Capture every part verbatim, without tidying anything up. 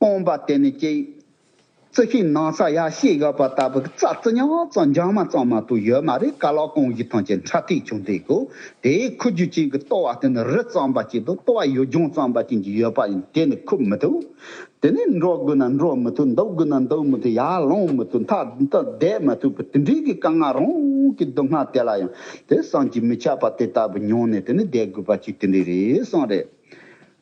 སྟོང་པ་དེ་ནི་ཅིག་རྩི་ཤིང་ནང་ས་ཡར་ཤེས་དགོས་པ་ལྟ་བུ་རྩ་རྩི་ཉག་ཙམ་འཇང་མ་ཙམ་མ་གཏོགས་ཡོད་མ་རེད། ཀ་ལོག་གོང་བཞི་ཐམས་ཅད་འཕྲ་ཐིག་བྱུང་དེ་གོ། དེའི་ཁུ་རྒྱུ་ཅན་གྱི་ལྟོ་བ་དེ་ནི་རི་ཙམ་པ་ཅིག་དང་ལྟོ་བ་ཡུལ་ལྗོངས་ཙམ་པ་ཅིག་ཡོད་པ་ཡིན། དེ་ནི་ཁུར་མི་ཐུབ། དེ་ནས་འགྲོ་དགོས་ན་འགྲོ་མི་ཐུབ། འདུག་དགོས་ན་འདུག་མི་ཐུབ། ཡར་ལོང་མི་ཐུབ། མཐའ་མཐའ་བསྡད་མི་ཐུབ་པའི་དེ་འདྲའི་གི་དཀའ་ངལ་རང་གི་སྡུག་བསྔལ་དེ་ལ་ཡང་དེ་བསམ་གྱིས་མི་ཁྱབ་པ་དེ་ལྟ་བུ་མྱོང་ནས་དེ་ནི་བསྡད་དགོས་པ་ཅིག་དེ་འདྲ་རེད་གསུངས་རེད།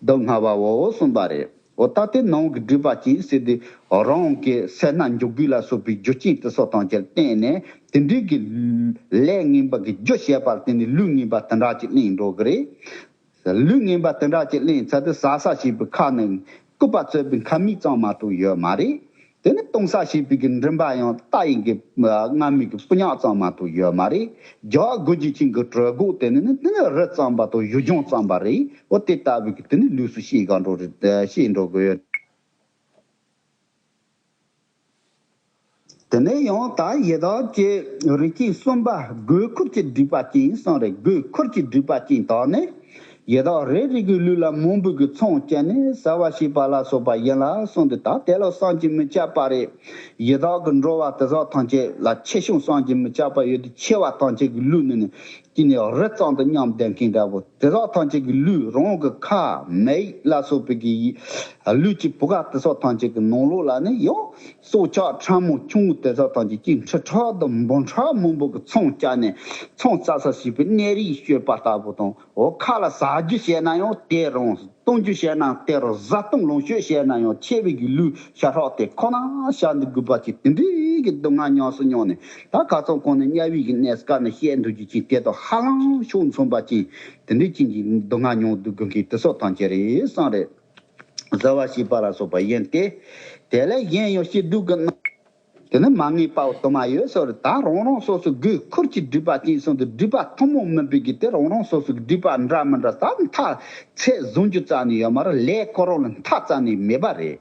སྡུག་བསྔལ་བའོ་གསུངས་པ་རེད། འོ་ད་དེ་ནང་གི་སྒྲིབ་པ་ཅན་ཟེར་དུས་རང་གི་སེར་སྣ་འཇོག་རྒྱུ་ལ་སོགས་པའི་རྒྱུ་རྐྱེན་དེ་སོགས་དང་བཅས་བརྟེན་ནས་དེ་འདྲའི་གི་ལས་ངན་པ་གི་རྒྱུ་བྱས་པར་བརྟེན་ནས་ལུས་ངན་པ་དེ་འདྲ་ཅིག་ལེན་འགྲོ་གི་རེད། ལུས་ངན་པ་དེ་འདྲ་ཅིག་ལེན་ཚར་དུས་ཟ་ས་བྱེད་པའི་ཁ་ནས་སྐུད་པ་བཙོས་པའི་ཁ་མིག་ཙམ་མ་གཏོགས་ཡོད་མ་རེད། དེ་ནི་བཏུང་ས་བྱེད་པའི་གི་མགྲིན་པ་ཡང་རྟ་ཡི་གི་རྔ་མའི་གི་སྤུ་ཉག་ཙམ་མ་གཏོགས་ཡོད་མ་རེད། རྒྱག་དགོས་རྒྱུ་ཅན་གི་གྲོད་ཁོག་དེ་ནི་ནི་དེ་ནི་རི་ཙམ་པ་དང་ཡུལ་ལྗོངས་ཙམ་པ་རེད། འོ་དེ་ལྟ་བུའི་གི་དེ་ནི་ལུས་སུ་ཤེས་ག་འགྲོ་རེད། ཤེས་འགྲོ་དགོས་ཡོད། དེ་ནས་ཡང་ད་ཡི་དྭགས་ཀྱི་རིགས་ཅན་གསུམ་པ་སྒོས་ཁུར་གྱི་སྒྲིབ་པ་ཅན་གསུངས་རེད། སྒོས་ཁུར་གྱི་སྒྲིབ་པ་ཅན་དག་ནི། ཡི་དྭགས་རེ་རེ་གི་ལུས་ལ་མང་པོ་གི་ཚོམས་བཅད་ནས་ཟ་བ་ཞེས་པ་ལ་སོགས་པ་ཡིན་ལ་གསུངས་ཏེ། ད་དེ་ལ་བསམ་གྱིས་མི་ཁྱབ་པ་རེད། ཡི་དྭགས་ཀྱི་འགྲོ་བ་དེ་དག་ཐམས་ཅད་ལ་ཆེ་ཆུང་བསམ་གྱིས་མི་ཁྱབ་པ་ཡོད་དེ། ཆེ་བ་ཐམས་ཅད་ཀྱི་ལུས་ནི་ནི་ཅི་ནས་རི་ཙམ་དུ་མཉམ་ལྡན་མཁན་འདྲ་བོ། དེ་དག་ཐམས་ཅད་ཀྱི་ལུས་རང་གི་ཁ་མིག་ལ་སོགས་པའི་གི་ལུས་ཀྱི་བུ་ག་དེ་དག་ཐམས་ཅད་ཀྱི་ནང་ལོགས་ལ་ནི་ཡང་སྲོག་ཆགས་ཕྲ་མོ་ཆུང་ངུ་དེ་དག་ཐམས་ཅད་ཀྱི་ཁྲི་ཕྲག་དང་འབུམ་ཕྲག་མང་པོ་གི་ཚོམས་བཅད་ནས་ཚོམས་བཅད་ས་ཞེས་པའི་གནས་རིས་སྤྱོད་པ་ལྟ་བུ་དང་། འོ་ཁ་ལ་ཟ་རྒྱུ་བྱས་ན་ཡང་དེ་རང་། བཏུང་རྒྱུ་བྱས་ན་དེ་རང་། བཟའ་བཏུང་ལོངས་སྤྱོད་བྱས་ན་ཡང་ཆེ་བའི་གི་ལུས་ཤ་ཁྲག་དེ་ཁོ་ན་བཞག་འདུག་དགོས་པ་ཅིག་དེ་འདྲའི་གི་སྡུག་བསྔལ་ཉམས་སུ་མྱོང་ནས། ད་ཁ་སང་གོང་ནས་དམྱལ་བའི་གི་གནས་སྐབས་ནས་བཤད་འདུག་རྒྱུ་ཅིག་དེ་དང་ཧ་ལམ་ཕྱོགས་མཚུངས་པ་ཅིག་དེ་འདྲའི་ཅན་གྱི་སྡུག་བསྔལ་མྱོང་འདུག་དགོས་མཁན་དེ་སོགས་ཐམས་ཅད་རེད་གསུངས་རེད། ཟ་བ་ཞེས་པ་ལ་སོགས་པ་ཡིན་ཏེ། དེ་ལས་གཞན་ཡང་སྐྱིད་སྡུག་གི་རྣམ། དེ་ནི་མ་ངེས་པའོ་དུ་མ་ཡོད་སོགས་རེད། ད་རང་རང་སོ་སོའི་སྒོས་ཁུར་གྱི་སྒྲིབ་པ་ཅན་གསུངས་ཏེ། སྒྲིབ་པ་ཐུན་མོང་མིན་པའི་གི་དེ་རང་རང་སོ་སོའི་སྒྲིབ་པ་འདྲ་མི་འདྲ་ད་མཐའ་ཚད་བཟུང་རྒྱུ་རྩ་ནས་ཡོད་མ་རེད། ལས་ཁོ་རང་ལ་མཐའ་རྩ་ནས་མེད་པ་རེད།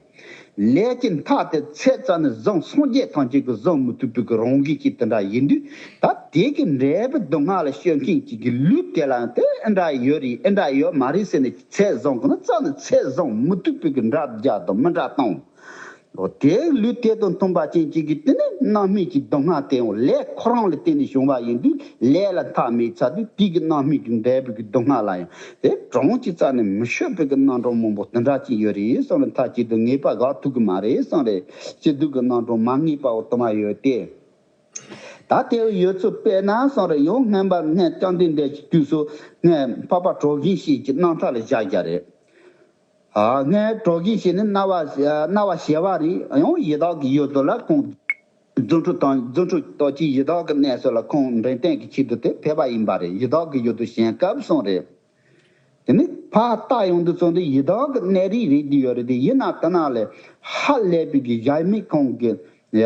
ལས་ཀྱི་མཐའ་དེ་ཚད་རྩ་ནས་བཟུང་སངས་རྒྱས་ཐམས་ཅད་ཀྱིས་བཟུང་མི་ཐུབ་པའི་གི་རང་བཞིན་གྱི་དེ་འདྲ་ཡིན་དུས། ད་དེ་གི་འབྲས་བུ་སྡུག་བསྔལ་ལ་སྤྱོད་མཁན་གཅིག་གི་ལུས་དེ་ལའང་དེ་འདྲ་ཡོད་རེད། ཨེ་འདྲ་ཡོད་མ་རེད་ཟེར་ནས་ཚད་བཟུང་གི་ན་རྩ་ནས་ཚད་བཟུང་མི་ཐུབ་པའི་གི་འདྲ་རྒྱག་དང་མི་འདྲ་གཏོང་། འོ་དེའི་ལུས་དེ་དང་མཐུན་པ་ཅན་གཅིག་གིས་དེ་ནི་རྣམ་སྨིན་གྱི་སྡུག་བསྔལ་དེ་ཡང་ལས་ཁོ་རང་ལ་བརྟེན་ནས་བྱུང་བ་ཡིན་དུས། ལས་ལ་མཐའ་མེད་ཚར་དུས་དེ་གི་རྣམ་སྨིན་གྱི་འབྲས་བུ་གི་སྡུག་བསྔལ་ལ་ཡང་དེ་གྲངས་ཀྱི་རྩ་ནས་མི་ཆོད་པའི་གི་རྣམ་གྲངས་མང་པོ་དེ་འདྲ་ཅིག་ཡོད་རེད་གསུངས་ནས། མཐའ་གཅིག་ཏུ་ངེས་པ་དགག་ཐུབ་ཀྱི་མ་རེད་གསུངས་རེད། སྐྱིད་སྡུག་གི་རྣམ་གྲངས་མ་ངེས་པའོ་དུ་མ་ཡོད་དེ། ད་དེ་ཡོད་ཚུལ་དཔེར་ན་གསུངས་རེད། ཡང་སྔན་པ་སྔན་བཅོམ་ལྡན་འདས་ཀྱི་དུས་སུ་སྔན་འཕགས་པ་གྲོ་བཞིན་ཞིག་གི་རྣམ་ཐར་ལ་བཞག་རྒྱུ་རེད། ཨ། སྔོན་གྲོ་གིས་བྱས་ནས་རྣ་བ་རྣ་བ་ཞེ་བ་རེད། ཡང་ཡི་དྭགས་ཀྱི་ཡུལ་དུ་ལ་ཁོང་རྫུ་འཕྲུལ་དང་རྫུ་འཕྲུལ་སྟོབས་ཀྱིས་ཡི་དྭགས་ཀྱི་གནས་སུ་ལ་ཁོང་འདྲེན་སྟོན་གྱི་ཆེད་དུ་དེ་ཕེབས་པ་ཡིན་པ་རེད། ཡི་དྭགས་ཀྱི་ཡུལ་དུ་བྱོན་སྐབས་སོང་རེད། དེ་ནས་ཕར་བལྟ་ཡོང་དུས་ཙམ་དུ་ཡི་དྭགས་ཀྱི་གནས་རིས་རེད་འདི་ཡོད་རེད་དེ། ཡིན་ན་དེ་ན་ལས་ཧ་ལས་པའི་གི་ཡ་མི་ཁོང་གི་ཡ།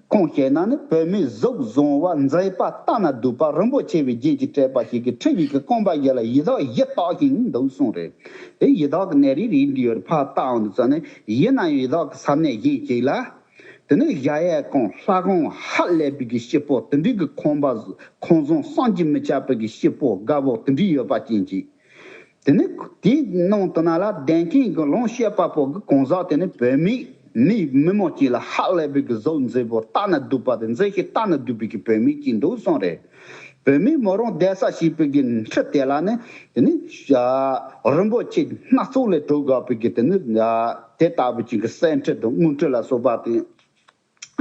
ཁོང་བཤད་ན་ནི་བུད་མེད་གཟུགས་བཟང་བ་མཛེས་པ་ལྟ་ན་སྡུག་པ་རིན་པོ་ཆེ་བའི་རྒྱན་གྱིས་སྤྲས་པ་ཞིག་གིས་འཁྲིད་པའི་གི་རྐང་པ་བཞི་ལ་ཡི་དྭགས་བཞི་བཏགས་ཤིང་འདུག་གསུངས་རེད། དེ་ཡི་དྭགས་ཀྱི་གནས་རིས་རེད་འདི་ཡོད་རེད། ཕར་བལྟའང་འདུག་ཙང་ནས་ཡིན་ན་ཡང་ཡི་དྭགས་ཀྱི་ས་གནས་གཞན་ཅིག་ལ། དེ་ནས་གཞལ་ཡས་ཁང་ལྷ་ཁང་ཧ་ལས་པའི་གི་སྐྱིད་པོ་དེ་འདྲའི་གི་ཁང་པ་ཁང་བཟང་བསམ་གྱིས་མི་ཁྱབ་པའི་གི་སྐྱིད་པོ་དགའ་པོ་དེ་འདྲའི་ཡོད་པ་ཅན་ཅིག་དེ་ནས་དེའི་ནང་དུ་ན་ལ་གདན་ཁེངས་ཀྱི་ལོངས་སྤྱོད་པ་པོ་གི་གང་ཟག་དེ་ནི་བུད་མེད་མི་མི་མོ་ཅིག་ལ་ཧ་ལས་པའི་གི་གཟུགས་མཛེས་པོ་ལྟ་ན་སྡུག་པ་དེ་མཛེས་ཤིང་ལྟ་ན་སྡུག་པའི་གི་བུད་མེད་ཅིག་འདུག་གསུངས་རེད། བུད་མེད་མོ་རང་བསྡད་ས་ཞེས་པའི་གི་ཁྲི་དེ་ལ་ནི་དེ་ནི་རིན་པོ་ཆེ་སྣ་ཚོགས་ལས་གྲུབ་དགོས་པའི་གི་དེ་ནི་དེ་ལྟ་བུ་ཅིག་གི་གསེར་ཁྲི་དང་དངུལ་ཁྲི་ལ་སོགས་པ་དེ་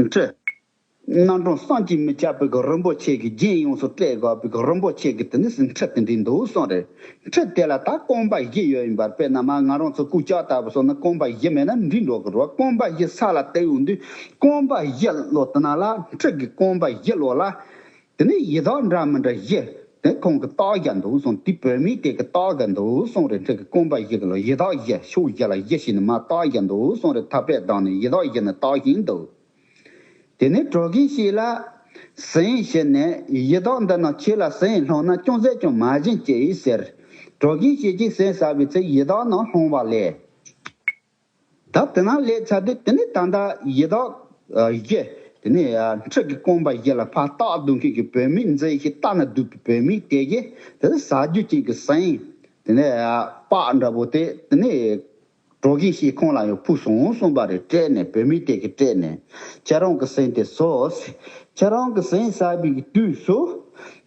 ཁྲི། རྣམ་གྲངས་བསམ་གྱིས་མི་ཁྱབ་པའི་གི་རིན་པོ་ཆེ་གི་རྒྱན་ཡོངས་སུ་སྤྲས་དགོས་པའི་གི་རིན་པོ་ཆེ་གི་དེ་ནི་ཁྲི་དེ་འདྲའི་འདུག་གསུངས་རེད། ཁྲི་དེ་ལ་ད་རྐང་པ་བཞི་ཡོད་ཡིན་པར། དཔེར་ན་མ་ང་རང་ཚོ་ཀུ་ཅག་ལྟ་བུ་སོང་ན་རྐང་པ་བཞི་མེད་ན་འགྲིག་འགྲོ་གི་རེད། རྐང་པ་བཞི་ས་ལ་བཏེགས་ཡོང་དུས་རྐང་པ་བཞི་ལོགས་དེ་ན་ལ་ཁྲི་གི་རྐང་པ་བཞི་ལོགས་ལ་དེ་ནི་ཡི་དྭགས་འདྲ་མི་འདྲ་བཞི་དེ་ཁོང་གི་བཏགས་བཞག་འདུག་གསུངས། དེ་བུད་མེད་དེ་གི་བཏགས་བཞག་འདུག་གསུངས་རེད། ཁྲི་གི་རྐང་པ་བཞི་གི་ལོགས་ཡི་དྭགས་བཞི་ཕྱོགས་བཞི་ལ་བཞི་བྱས་ནས་མ་བཏགས་བཞག་འདུག་གསུངས་རེད། ཐ་དཔེ་བཏང་ནས་ཡི་དྭགས་བཞི་ནི་བཏགས་ཤིང་འདུག་དེ་ནས་གྲོ་གིས་ཤིག་ལ་ཟན་བྱིན་ནས། ཡི་དྭགས་འདི་རྣམས་ཁྱེད་ལ་ཟན་སློང་ན་ཅུང་ཟད་ཀྱང་མ་བྱིན་ཅིག་ཟེར། གྲོ་གིས་ཤིག་གིས་ཟན་ཟ་བའི་ཚེ་ཡི་དྭགས་རྣམས་སློང་བ་ལས། ད་དེ་ན་ལས་ཚར་དུས་དེ་ནས་ད་ལྟ་ཡི་དྭགས་བཞི་དེ་ནས་ཁྲི་གི་རྐང་པ་བཞི་ལ་ཕར་བཏགས་འདུག་མཁན་གྱི་བུད་མེད་མཛེས་ཤིང་ལྟ་ན་སྡུག་པའི་བུད་མེད་དེ་གིས་དེ་ནས་ཟ་རྒྱུ་ཅན་གྱི་ཟན་དེ་ནས་པགས་འདྲ་པོ་དེ་དེ་ནས། གྲོ་གིན་ཤིས་ཁོང་ལ་ཡང་ཕུལ་སོང་གསུངས་པ་རེད། སྤྲད་ནས་བུད་མེད་དེ་གིས་སྤྲད་ནས་ཁྱེད་རང་གི་ཟན་དེ་ཟོས། ཁྱེད་རང་གི་ཟན་ཟ་བའི་དུས་སུ།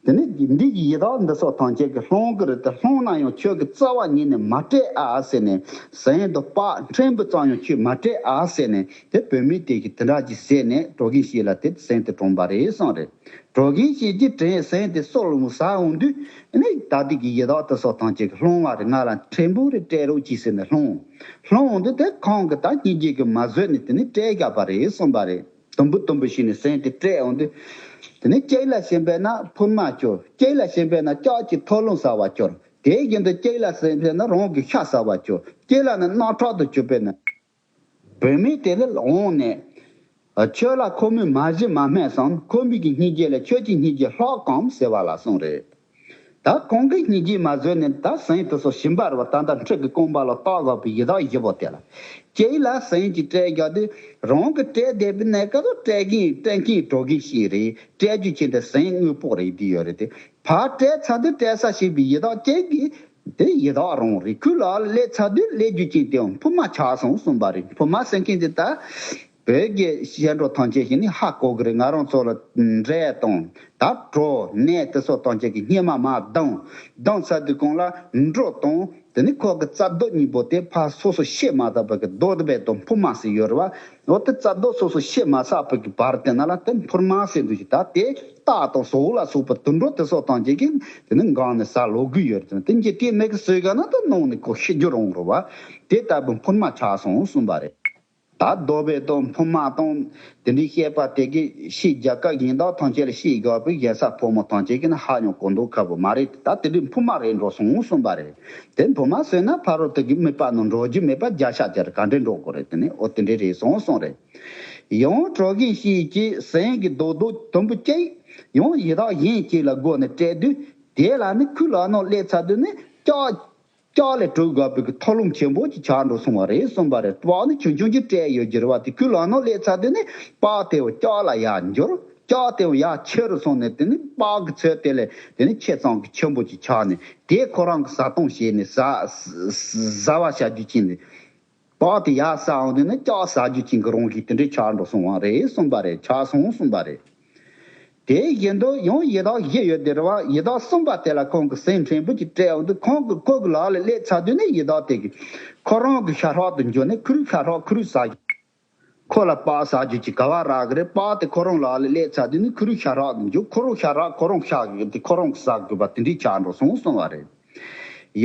དེ་ནས་འདི་གི་ཡི་དྭགས་འདི་སོགས་ཐམས་ཅད་ཀྱིས་སློང་གི་རེད་དེ། སློང་ན་ཡང་ཁྱོད་ཀྱི་རྩ་བ་ཉིད་ནས་མ་སྤྲད་ཨ་ཟེར་ནས། ཟན་དང་པགས་ཕྲན་བུ་ཙམ་ཡང་ཁྱོད་མ་སྤྲད་ཨ་ཟེར་ནས། དེ་བུད་མེད་དེ་གིས་དེ་འདྲ་ཅིག་ཟེར་ནས་གྲོ་གིན་ཤིས་ལ་དེ་ཟན་དེ་དྲངས་པ་རེད་གསུངས་རེད། གྲོ་གིན་ཤིས་ཀྱིས་དྲངས་ཟན་དེ་སོ་ལ་ཟ་འོང་དུས། ཨ་ནི་ད་དེ་གི་ཡི་དྭགས་དེ་སོགས་ཐམས་ཅད་ཀྱིས་སློང་བ་རེད། ང་ལ་ཕྲན་བུ་རེ་སྤྲད་རོགས་གྱིས་ཟེར་ནས་སློང་། སློང་འོང་དུས་དེ་ཁོང་གིས་ད་སྙིང་རྗེ་གིས་མ་བཟོད་ནས་དེ་ནས་སྤྲད་བཞག་པ་རེད་གསུངས་པ་རེད། དུམ་བུ་དུམ་བུ་བྱས་ནས་ཟན་དེ་སྤྲད་འོང་དུས། དེ་ནས་གཅིག་ལ་ཞེན་པས་ན་ཕུར་མ་སྐྱོར། གཅིག་ལ་ཞེན་པས་ན་ལྕགས་ཀྱི་ཐོ་ལུང་ཟ་བར་སྐྱོར། དེ་བཞིན་དུ་གཅིག་ལ་ཞེན་པས་ན་རང་གི་ཤ་ཟ་བར་སྐྱོར། གཅིག་ལ་ནི་རྣག་ཁྲག་ཏུ་གྱུར་པས་ན། བུད་མེད་དེ་ལ་འོངས་ནས། ཁྱོད་ལ་ཁོ་མོས་མ་གཞི་མ་སྨྲས་སམ། ཁོ་མོ་གི་སྙིང་རྗེ་ལས་ཁྱོད་ཀྱི་སྙིང་རྗེ་ལྷག་གམ་ཟེར་བ་ལ་གསུངས་རེད། ད་ཁོང་གིས་སྙིང་རྗེ་མ་བཟོད་ནས་ད་ཟན་དེ་ཚོ་ཞིམ་པ་རེད་བ། ད་ལྟ་འཕྲུལ་གྱི་རྐང་པ་ལ་བཏགས་དགོས་པའི་ཡི་དྭགས་བཞི་པོ་དེ་ལ། གཅིག་ལ་ཟན་གྱིས་སྤྲད་རྒྱུ་དེ། རང་གིས་སྤྲད་བསྡད་པའི་གནས་སྐབས་སུ་སྤྲད་མཁན་སྤྲད་མཁན་གྲོ་གིན་ཤིས་རེད། སྤྲད་རྒྱུ་ཅན་དེ་ཟན་དངོས་པོ་རེད་བསྡད་ཡོད་རེད་དེ། ཕར་སྤྲད་ཚར་དུས་སྤྲད་ས་ཞིག་པའི་ཡི་དྭགས་གཅིག་གིས། དེ་ཡི་དྭགས་རང་རེད། ཁོའི་ལག་ལ་སླེབས་ཚར་དུས་སླེབས་རྒྱུ་ཅན་དེའང་ཕུར་མ་ཆགས་སོང་གསུངས་པ་རེད། ཕུར་མ་ཟེར་མཁན་དེ་ད། བོད་ཀྱི་གཞས་འགྲོ་ཐམས་ཅད་ཀྱིས་ནི་ཧ་གོ་གི་རེད། ང་རང་ཚོ་ལ་འབྲས་དང་། ད་གྲོ་ནས་དེ་སོགས་ཐམས་ཅད་ཀྱིས་སྙེ་མ་མར་ལྡང་། ལྡང་ཚར་དུས་གང་ལ་འབྲུ་དང་། དེ་ནི་ཁོ་གི་རྩ་རྡོ་གཉིས་པོ་དེ་ཕར་སོ་སོ་ཤི་མ་ཚར་བར་གྱི་རྡོ་དེ་བས་དང་ཕུར་མ་ཟེར་ཡོད་རེད་བ། འོ་དེ་རྩ་རྡོ་སོ་སོ་ཤི་མ་ཚར་བར་གྱི་བར་དེ་ན་ལ་དེ་ཕུར་མ་ཟེར་འདུག་ཅིག་ད་དེ་སྟག་དང་ཟོག་ལ་སོགས་པ་དུད་འགྲོ་དེ་སོགས་ཐམས་ཅད་ཀྱིས་དེ་ནི་འགངས་ནས་ཟ་ལོག་གི་ཡོད་རེད། དེ་འཇིག་རྟེན་མི་གི་སོས་ག་ན་ད་གནང་ནས་ཁོ་ཤི་རྒྱུ་རང་རེད་བ། དེ་ལྟ་བུ་ཕུར་མ་ཆགས་སོང་གསུངས་པ་རེད། ད་རྡོ་བས་དང་ཕུར་མ་དང་དེ་འདྲའི་བཤད་པ་དེ་གིས་ཕྱིའི་རྒྱལ་ཁབ་གཞན་དག་ཐམས་ཅད་ལ་བཤད་དགོས་པའི་གཞན་ས་ཕོ་མོ་ཐམས་ཅད་ཀྱིས་ནི་ཧ་ཡང་གོ་མདོག་ཁ་པོ་མ་རེད། ད་དེ་འདྲའི་ཕུར་མ་རེད་འགྲོ་སོང་གསུངས་པ་རེད། དེ་ཕུར་མ་ཟོས་ན་ཕ་རོལ་ཏུ་གི་དམིགས་པ་ནི་འགྲོ་རྒྱུ་མེད་པ་བརྒྱ་ཆ་བརྒྱ་རེད། ག་འདྲས་འགྲོ་དགོས་རེད། དེ་ནི་འོ་དེ་འདྲས་རེད་སོང་གསུངས་རེད། ཡང་གྲོ་གིན་ཤིས་ཀྱིས་ཟན་གྱི་རྡོག་རྡོག་དུམ་བུ་གཅིག་ཡང་ཡི་དྭགས་གཞན་གཅིག་ལ་བགོས་ནས་སྤྲད་དུས། དེ་ལ་ནི་ཁོའི་ལག་ནང་སླེབས་ཚར་དུས་ནི་ལྕགས། ལྕགས་ལས་གྲུབ་དགོས་པའི་གི་ཐོ་ལུང་ཆེན་པོ་ཅིག་ཆགས་འགྲོ་སོང་བ་རེད་གསུངས་པ་རེད། པགས་ནི་ཆུང་ཆུང་ཅིག་སྤྲད་ཡོད་ཀྱི་རེད་བ། དེ་ཁོའི་ལག་ནང་སླེབས་ཚར་དུས་ནི་པགས་དེ་ལྕགས་ལ་ཡར་འགྱུར། ལྕགས་དེ་ཡར་ཆེ་རུ་སོང་ནས་དེ་ནི་པགས་ཀྱི་ཚད་དེ་ལས་དེ་ནི་ཆེ་ཙམ་གྱི་ཆེན་པོ་ཅིག་ཆགས་ནས། དེ་ཁོ་རང་གི་བཟའ་བཏུང་བྱས་ནས་ཟ་ཟ་བ་བྱ་རྒྱུ་ཅིག་ནས། པགས་དེ་ཡར་ཟ་འོང་དུས་ནི་ལྕགས་ཟ་རྒྱུ་ཅན་གྱི་རང་བཞིན་དེ་འདྲའི་ཆགས་འགྲོ་སོང་བ་རེད་གསུངས་པ་རེད། ཆགས་སོང་གསུངས་པ་རེད། དེ་བཞིན་དུ་ཡང་ཡི་དྭགས་བཞི་ཡོད་དེ་རེད་བ། ཡི་དྭགས་གསུམ་པ་དེ་ལ་ཁོང་གིས་ཟན་ཕྲན་བུ་ཅིག་སྤྲད་འོང་དུས་ཁོང་གིས་ཁོ་གི་ལག་ལ་སླེབས་ཚར་དུས་ནི་ཡི་དྭགས་དེ་གིས་ཁོ་རང་གི་ཤ་ཁྲག་ཏུ་འགྱུར་ནས་ཁོ་རའི་ཤ་ཁྲག་ཁོ་རང་ཟ་རྒྱུ། ཁོ་ལ་པགས་ཟ་རྒྱུ་ཅིག་ག་བ་རག་གི་རེད། པགས་དེ་ཁོ་རང་ལག་ལ་སླེབས་ཚར་དུས་ནི་ཁོ་རའི་ཤ་ཁྲག་ཏུ་འགྱུར། ཁོ་རང་ཤ་ཁྲག་ཁོ་རང་ཤ་གི་དེ་ཁོ་རང་གིས་ཟ་དགོས་པ་དེ་འདྲའི་ཆགས་འགྲོ་སོང་གསུངས་པ་རེད།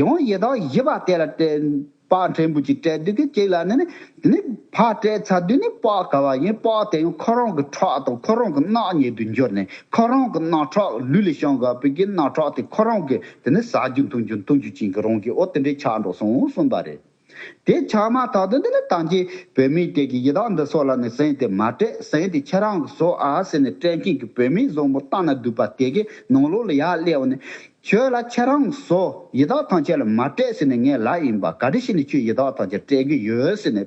ཡང་ཡི་དྭགས་བཞི་པ་དེ་ལ་སྤྲད། པགས་ཕྲན་བུ་ཅིག་སྤྲད་དུས་ཀྱི་གཅིག་ལ་ནི་ནི་དེ་ནི་ཕར་སྤྲད་ཚར་དུས་ནི་པགས་ག་བ་ཡིན། པགས་དེ་ཡང་ཁོ་རང་གི་ཁྲག་དང་ཁོ་རང་གི་རྣག་ཉིད་དུ་འགྱུར་ནས་ཁོ་རང་གི་རྣག་ཁྲག་ལུས་ལས་བྱུང་དགོས་པའི་གི་རྣག་ཁྲག་དེ་ཁོ་རང་གིས་དེ་ནི་ཟ་རྒྱུ་འཐུང་རྒྱུ་འཐུང་རྒྱུ་ཅན་གྱི་རང་གི་འོ་དེ་འདྲའི་ཆགས་འགྲོ་སོང་གསུངས་པ་རེད། དེ་ཆགས་མ་ཐག་ཏུ་འདི་ནི་ད་གིན་བུད་མེད་དེ་གིས་ཡི་དྭགས་འདི་ཚོ་ལ་ནི་ཟན་དེ་མ་སྤྲད། ཟན་དེ་ཁྱེད་རང་གིས་ཟོ་ཨ་ཟེར་ནས་སྤྲད་མཁན་གྱི་བུད་མེད་བཟང་པོ་ལྟ་ན་སྡུག་པ་དེ་གིས་ནང་ལོགས་ལ་ཡར་སླེབས་ནས། ཁྱོད་ལ་ཁྱེད་རང་ཟོ། ཡི་དྭགས་ཐམས་ཅད་ལ་མ་སྤྲད་ཟེར་ནས་ངས་ལབ་ཡིན་པ། ག་རེ་བྱས་ནས་ཁྱོད་ཡི་དྭགས་ཐམས་ཅད་སྤྲད་ཀྱི་ཡོད་ཟེར་ནས།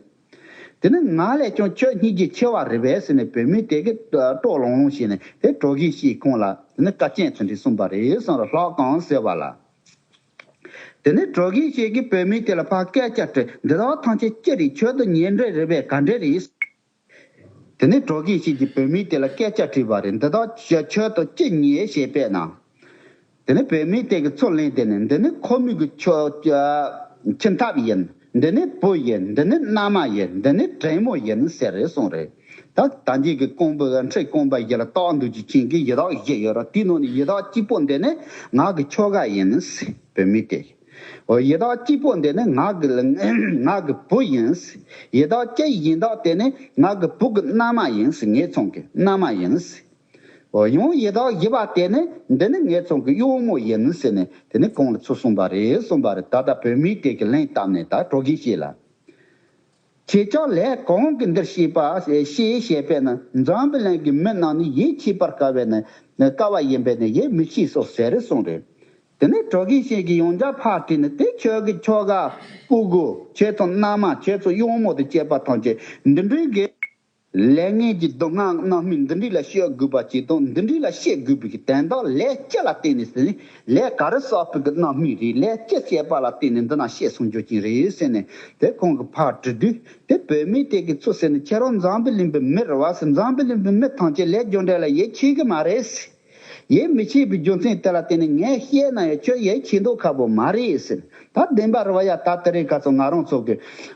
དེ་ནི་ང་ལས་ཀྱང་ཁྱོད་སྙིང་རྗེ་ཆེ་བ་རེད་པས་ཟེར་ནས་བུད་མེད་དེ་གིས་སྤྲོ་ལོང་ལོང་བྱས་ནས་དེ་གྲོ་གིན་ཤིས་ཁོང་ལ་དེ་ནི་བཀའ་རྒྱ་དེ་འདྲ་གསུངས་པ་རེད་གསུངས་ར་ལྷག་གམ་ཟེར་བ་ལ། དེ་ནས་གྲོ་གིན་ཤིས་ཀྱིས་བུད་མེད་དེ་ལ་ཕར་སྐད་ཆ་དྲིས། འདི་དག་ཐམས་ཅད་ཅི་རེད། ཁྱོད་དང་ཉེ་འབྲེལ་རེད་པས་ག་འདྲས་རེད། དེ་ནས་གྲོ་གིན་ཤིས་ཀྱིས་བུད་མེད་དེ་ལ་སྐད་ཆ་དྲིས་པ་རེད། འདི་དག་ཁྱོད་དང་ཅི་ཉེ་ཞེས་པས་ན། དེ་ནས་བུད་མེད་དེ་གིས་ཚུར་ལན་དེ་ནས། འདི་ནི་ཁོ་མོ་གི་ཁྱོ་ཁྱིམ་ཐབ་ཡིན། འདི་ནི་བུ་ཡིན། འདི་ནི་མནའ་མ་ཡིན། འདི་ནི་བྲན་མོ་ཡིན་ཟེར་རེ་གསུངས་རེད། ད་ད་གིན་གྱི་རྐང་པ་འཕྲུལ་རྐང་པ་བཞི་ལ་བཏགས་འདུག་རྒྱུ་ཅན་གྱི་ཡི་དྭགས་བཞི་ཡོད་ར། དེའི་ནང་ནས་ཡི་དྭགས་གཅིག་པོ་འདི་ནི་ང་གི་ཁྱོ་ག་ཡིན་ཟེར་བུད་མེད་དེ། འོ་ཡི་དྭགས་གཅིག་པོ་འདི་ནི་ང་གི་ང་གི་བུ་ཡིན་ཟེར། ཡི་དྭགས་གཅིག་གཞན་དག་དེ་ནི་ང་གི་བུ་གི་མནའ་མ་ཡིན་ཟེར། ངའི་ཚང་གི་མནའ་མ་ཡིན་ཟེར། འོ་ཡང་ཡི་དྭགས་བཞི་པ་དེ་ནི་འདི་ནི་ངའི་ཚང་གི་གཡོག་མོ་ཡིན་ཟེར་ནས་དེ་ནི་ཁོང་ལ་ཚུར་གསུངས་པ་རེད་གསུངས་པ་རེད། ད་ལྟ་བུད་མེད་དེ་གིས་ལན་བཏབ་ནས་ད་གྲོ་གིན་ཤིས་ལ། ཁྱེད་ཅག་ལས་གང་གིས་འདིར་སྐྱེས་པ་སྐྱེས་ཞེས་པས་ན། འཛམ་བུ་གླིང་གི་མི་རྣམས་ནི་ཡིད་ཆེས་པར་དཀའ་བས་ན་དཀའ་བ་ཡིན་པས་ན་ཡིད་མི་ཆེས་སོ་ཟེར་གསུངས་རེད། དེ་ནས་གྲོ་གིན་ཤིས་ཀྱིས་ཡང་བསྐྱར་ཕར་དྲིས་ནས། དེ་ཁྱོད་ཀྱི་ཁྱོ་ག་སྤུ་གུ། ཁྱེད་ཚོ་མནའ་མ། ཁྱེད་ཚོ་གཡོག་མོ་དང་བཅས་པ་ཐམས་ཅད་འདི་འདྲའི་གི་ལས་ངན་གྱི་སྡུག་བསྔལ་རྣམ་སྨིན་འདི་འདྲ་ལ་སྤྱོད་དགོས་པ་ཅིག་དང་། འདི་འདྲ་ལ་བཤད་དགོས་པའི་གི་དོན་དག་ལས་ཅི་ལ་བརྟེན་ནས་ཟེར་ན། ལས་ག་རེ་བསགས་པའི་གི་རྣམ་སྨིན་རེད། ལས་ཅི་བཤད་པ་ལ་བརྟེན་ནས་འདི་ན་བཤད་གསུང་རྒྱུ་ཅིག་རེད་ཟེར་ནས། དེ་ཁོང་གིས་ཕར་དྲི་དུས། དེ་བུད་མེད་དེ་གིས་ཚུར་ཟེར་ནས། ཁྱེད་རང་འཛམ་བུ་གླིང་པའི་མི་རེད་བ་ཟེར། འཛམ་བུ་གླིང་པའི་མི་ཐམས་ཅད་ལས་རྒྱུ་འབྲས་ལ་ཡིད་ཆེས་གི་མ་རེད་ཟེར། ཡིད་མི་ཆེས་པའི་རྒྱུ་མཚན་དེ་ལ་བརྟེན་ནས་ངས་བཤད་ན་ཡང་ཁྱོད་ཡིད་ཆེས་མདོག་ཁ་པོ་མ་རེད་ཟེར། ད་བདེན་པ་རེད་བ་ཡ། ད་དེ་རིང་ཁ་སང་ང་རང་ཚོ་གི་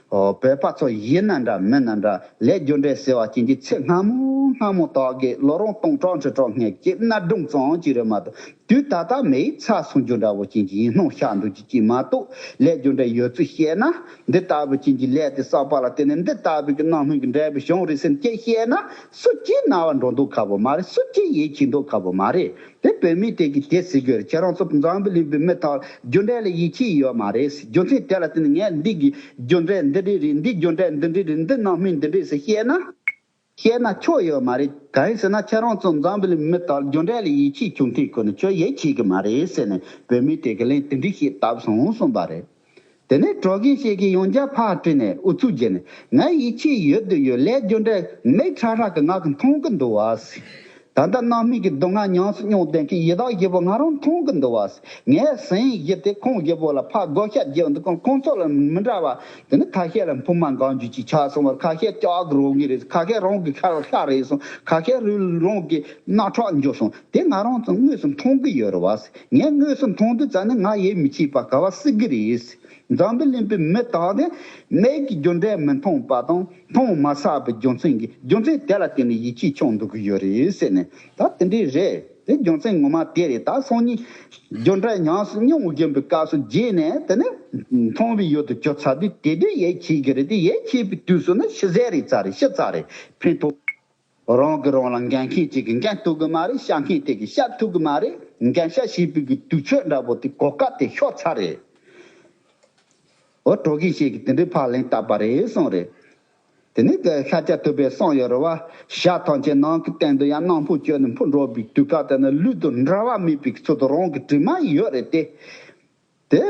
ཨོ་བོད་པ་ཚོ་ཡིན་ན་འདྲ་མིན་ན་འདྲ། ལས་རྒྱུ་འབྲས་ཟེར་བ་ཅན་གྱི་ཚེ་སྔ་མོ་སྔ་མོ་དག་གི་ལོ་རིམ་སྟོང་ཕྲག་ཁྲི་ཕྲག་སྔོན་གྱི་གནའ་སྒྲུང་ཙམ་ཅིག་རེད་མ་གཏོགས། དུས་ད་ལྟ་མི་ཡི་ཚ་སོང་རྒྱུ་འདྲ་བོ་ཅན་གྱི་ཡིད་སྨོན་ཤར་འདུག་ཅིག་ཅིག་མ་གཏོགས། ལས་རྒྱུ་འབྲས་ཡོད་ཚུལ་བཤད་ན། འདི་ལྟ་བུ་ཅན་གྱི་ལས་དེ་བསགས་པ་ལ་བརྟེན་ནས་འདི་ལྟ་བུ་གི་རྣམ་སྨིན་གྱི་འབྲས་བུ་བྱུང་རེད་ཟེར་ནས་ཅིག་བཤད་ན། སུ་གཅིག་རྣ་བ་འགྲོ་མདོག་ཁ་པོ་མ་རེད། སུ་གཅིག་ཡིད་ཆེས་མདོག་ཁ་པོ་མ་རེད། དེ་བུད་མེད་དེ་གིས་དེ་ཟེར་གྱི་རེད། ཁྱེད་རང་ཚོ་འཛམ་བུ་གླིང་པའི་མི་དག་རྒྱུ་འབྲས་ལ་ཡིད་ཆེས་ཡོད་མ་རེད། རྒྱུ་མཚན་དེ་ལ་བརྟེན་ནས་ངས་འདི་གི་རྒྱུ་འབྲས་འདི་འདྲ་རེད། འདི་རྒྱུ་འབྲས་འདི་འདྲ་རེད། འདི་རྣམ་སྨིན་འདི་འདྲ་ཟེར་བཤད་ན། བཤད་ན་ཆོ་ཡོད་མ་རེད། གང་ཡིན་ཟེར་ན། ཁྱེད་རང་ཚོ་འཛམ་བུ་གླིང་མི་དག་རྒྱུ་འབྲས་ལ་ཡིད་ཆེས་བྱུང་དུས་ཁོ་ནི་ཁྱོད་ཡིད་ཆེས་གི་མ་རེད་ཟེར་ནས། བུད་མེད་དེ་གིས་ལན་དེ་འདྲ་ཞིག་བཏབ་སོང་གསུངས་པ་རེད། དེ་ནས་གྲོ་གིན་ཤེས་ཀྱིས་ཡང་བསྐྱར་ཕར་དྲིས་ནས་ཨུ་ཚུགས་བརྒྱབ་ནས། ང་ཡིད་ཆེས་ཡོད་དུ་ཡོད། ལས་རྒྱུ་འབྲས་མིག་ཁྲ་ཁྲ་གི་ང་གིས་མཐོང་གི་འདུག་བ་ཟེར། ད་ལྟ་རྣམ་སྨིན་གྱི་སྡུག་བསྔལ་ཉམས་སུ་མྱོང་བསྡད་མཁན་ཡི་དྭགས་བཞི་པོ་ང་རང་མཐོང་གི་འདུག་བ་ཟེར། ངས་ཟིན་བཞི་དེ་ཁོང་བཞི་པོ་ལ་ཕར་བགོ་བཤའ་རྒྱག་འདུག་གམ། ཁོང་ཚོ་ལ་མི་འདྲ་བ། དེ་ནི་ཁ་ཤས་ལ་འཕུར་མ་འགང་རྒྱུ་ཅིག་ཆགས་སོང་བ། ཁ་ཤས་ལྕགས་གི་རང་གི་རེད། ཁ་ཤས་རང་གི་ཁ་ལ་ཤ་རེད་སོང་། ཁ་ཤས་རུས་རང་གི་རྣག་ཁྲག་འཇོ་སོང་། དེ་ང་རང་ཚོ་དངོས་སུ་མཐོང་གི་ཡོད་རེད་བ། ངས་དངོས་སུ་མཐོང་དུས་ཙ་ནི་ང་ཡིད་མི་ཆེས་པ་ག་བ་སྲིད་གི་རེད། འཛམ་བུ་གླིང་པའི་མི་དག་ནི་མིག་གི་རྒྱུ་འབྲས་མི་མཐོང་བ་དང་། མཐོང་མ་ཚར་བའི་རྒྱུ་མཚན་གྱི་རྒྱུ་མཚན་དེ་ལ་བརྟེན་ནས་ཡིད་ཆེས་བྱུང་འདུག་གི་ཡོད་རེད་ཟེར་ནས། ད་དེ་འདྲས་རེད། དེ་རྒྱུ་མཚན་ངོ་མ་དེ་རེད། ད་སང་ཉིན་རྒྱུ་འབྲས་ཉམས་སུ་མྱོང་བཞིན་པའི་སྐབས་སུ་རྗེས་ནས་དེ་ནི་མཐོང་བའི་ཡུལ་དུ་གྱུར་ཚར་དུས། དེ་དུས་ཡིད་ཆེས་ཀྱི་རེད། དེ་ཡིད་ཆེས་པའི་དུས་སུ་ནི་ཤི་ཟེར་རེད། ཚར་རེད། ཤི་ཚར་རེད། ཕན་ཐོགས། རང་གིས་རང་ལ་འགན་མཁན་གཅིག་གིས་འགན་ཐུབ་གི་མ་རེད། བཤད་མཁན་དེ་གིས་བཤད་ཐུབ་གི་མ་རེད། འགན་བཤད་བྱེད་པའི་གི་དུས་ཚོད་འདྲ་པོ་དེ་གོ་སྐབས་དེ་ཤོར་ཚར་རེད། འོ་གྲོ་གིན་ཤེས་ཀྱིས་དེ་འདྲའི་ཕར་ལན་བཏབ་པ་རེད་གསུངས་རེད། དེ་ནས་ཤཱཀྱ་ཐུབ་པས་གསུངས་ཡོད་རེད་བ། ཞག་ཐམས་ཅད་ནམ་མཁའི་སྟེང་དུ་ཡང་སྣ་ཕུང་བཅོས་ནས་འཕུར་འགྲོ་བའི་དུས་སྐབས་དེ་ནི་ལུས་དང་འབྲལ་བ་མེད་པའི་ཚུལ་དུ་རང་གི་དྲི་མ་ཡོད་རེད་དེ། དེ་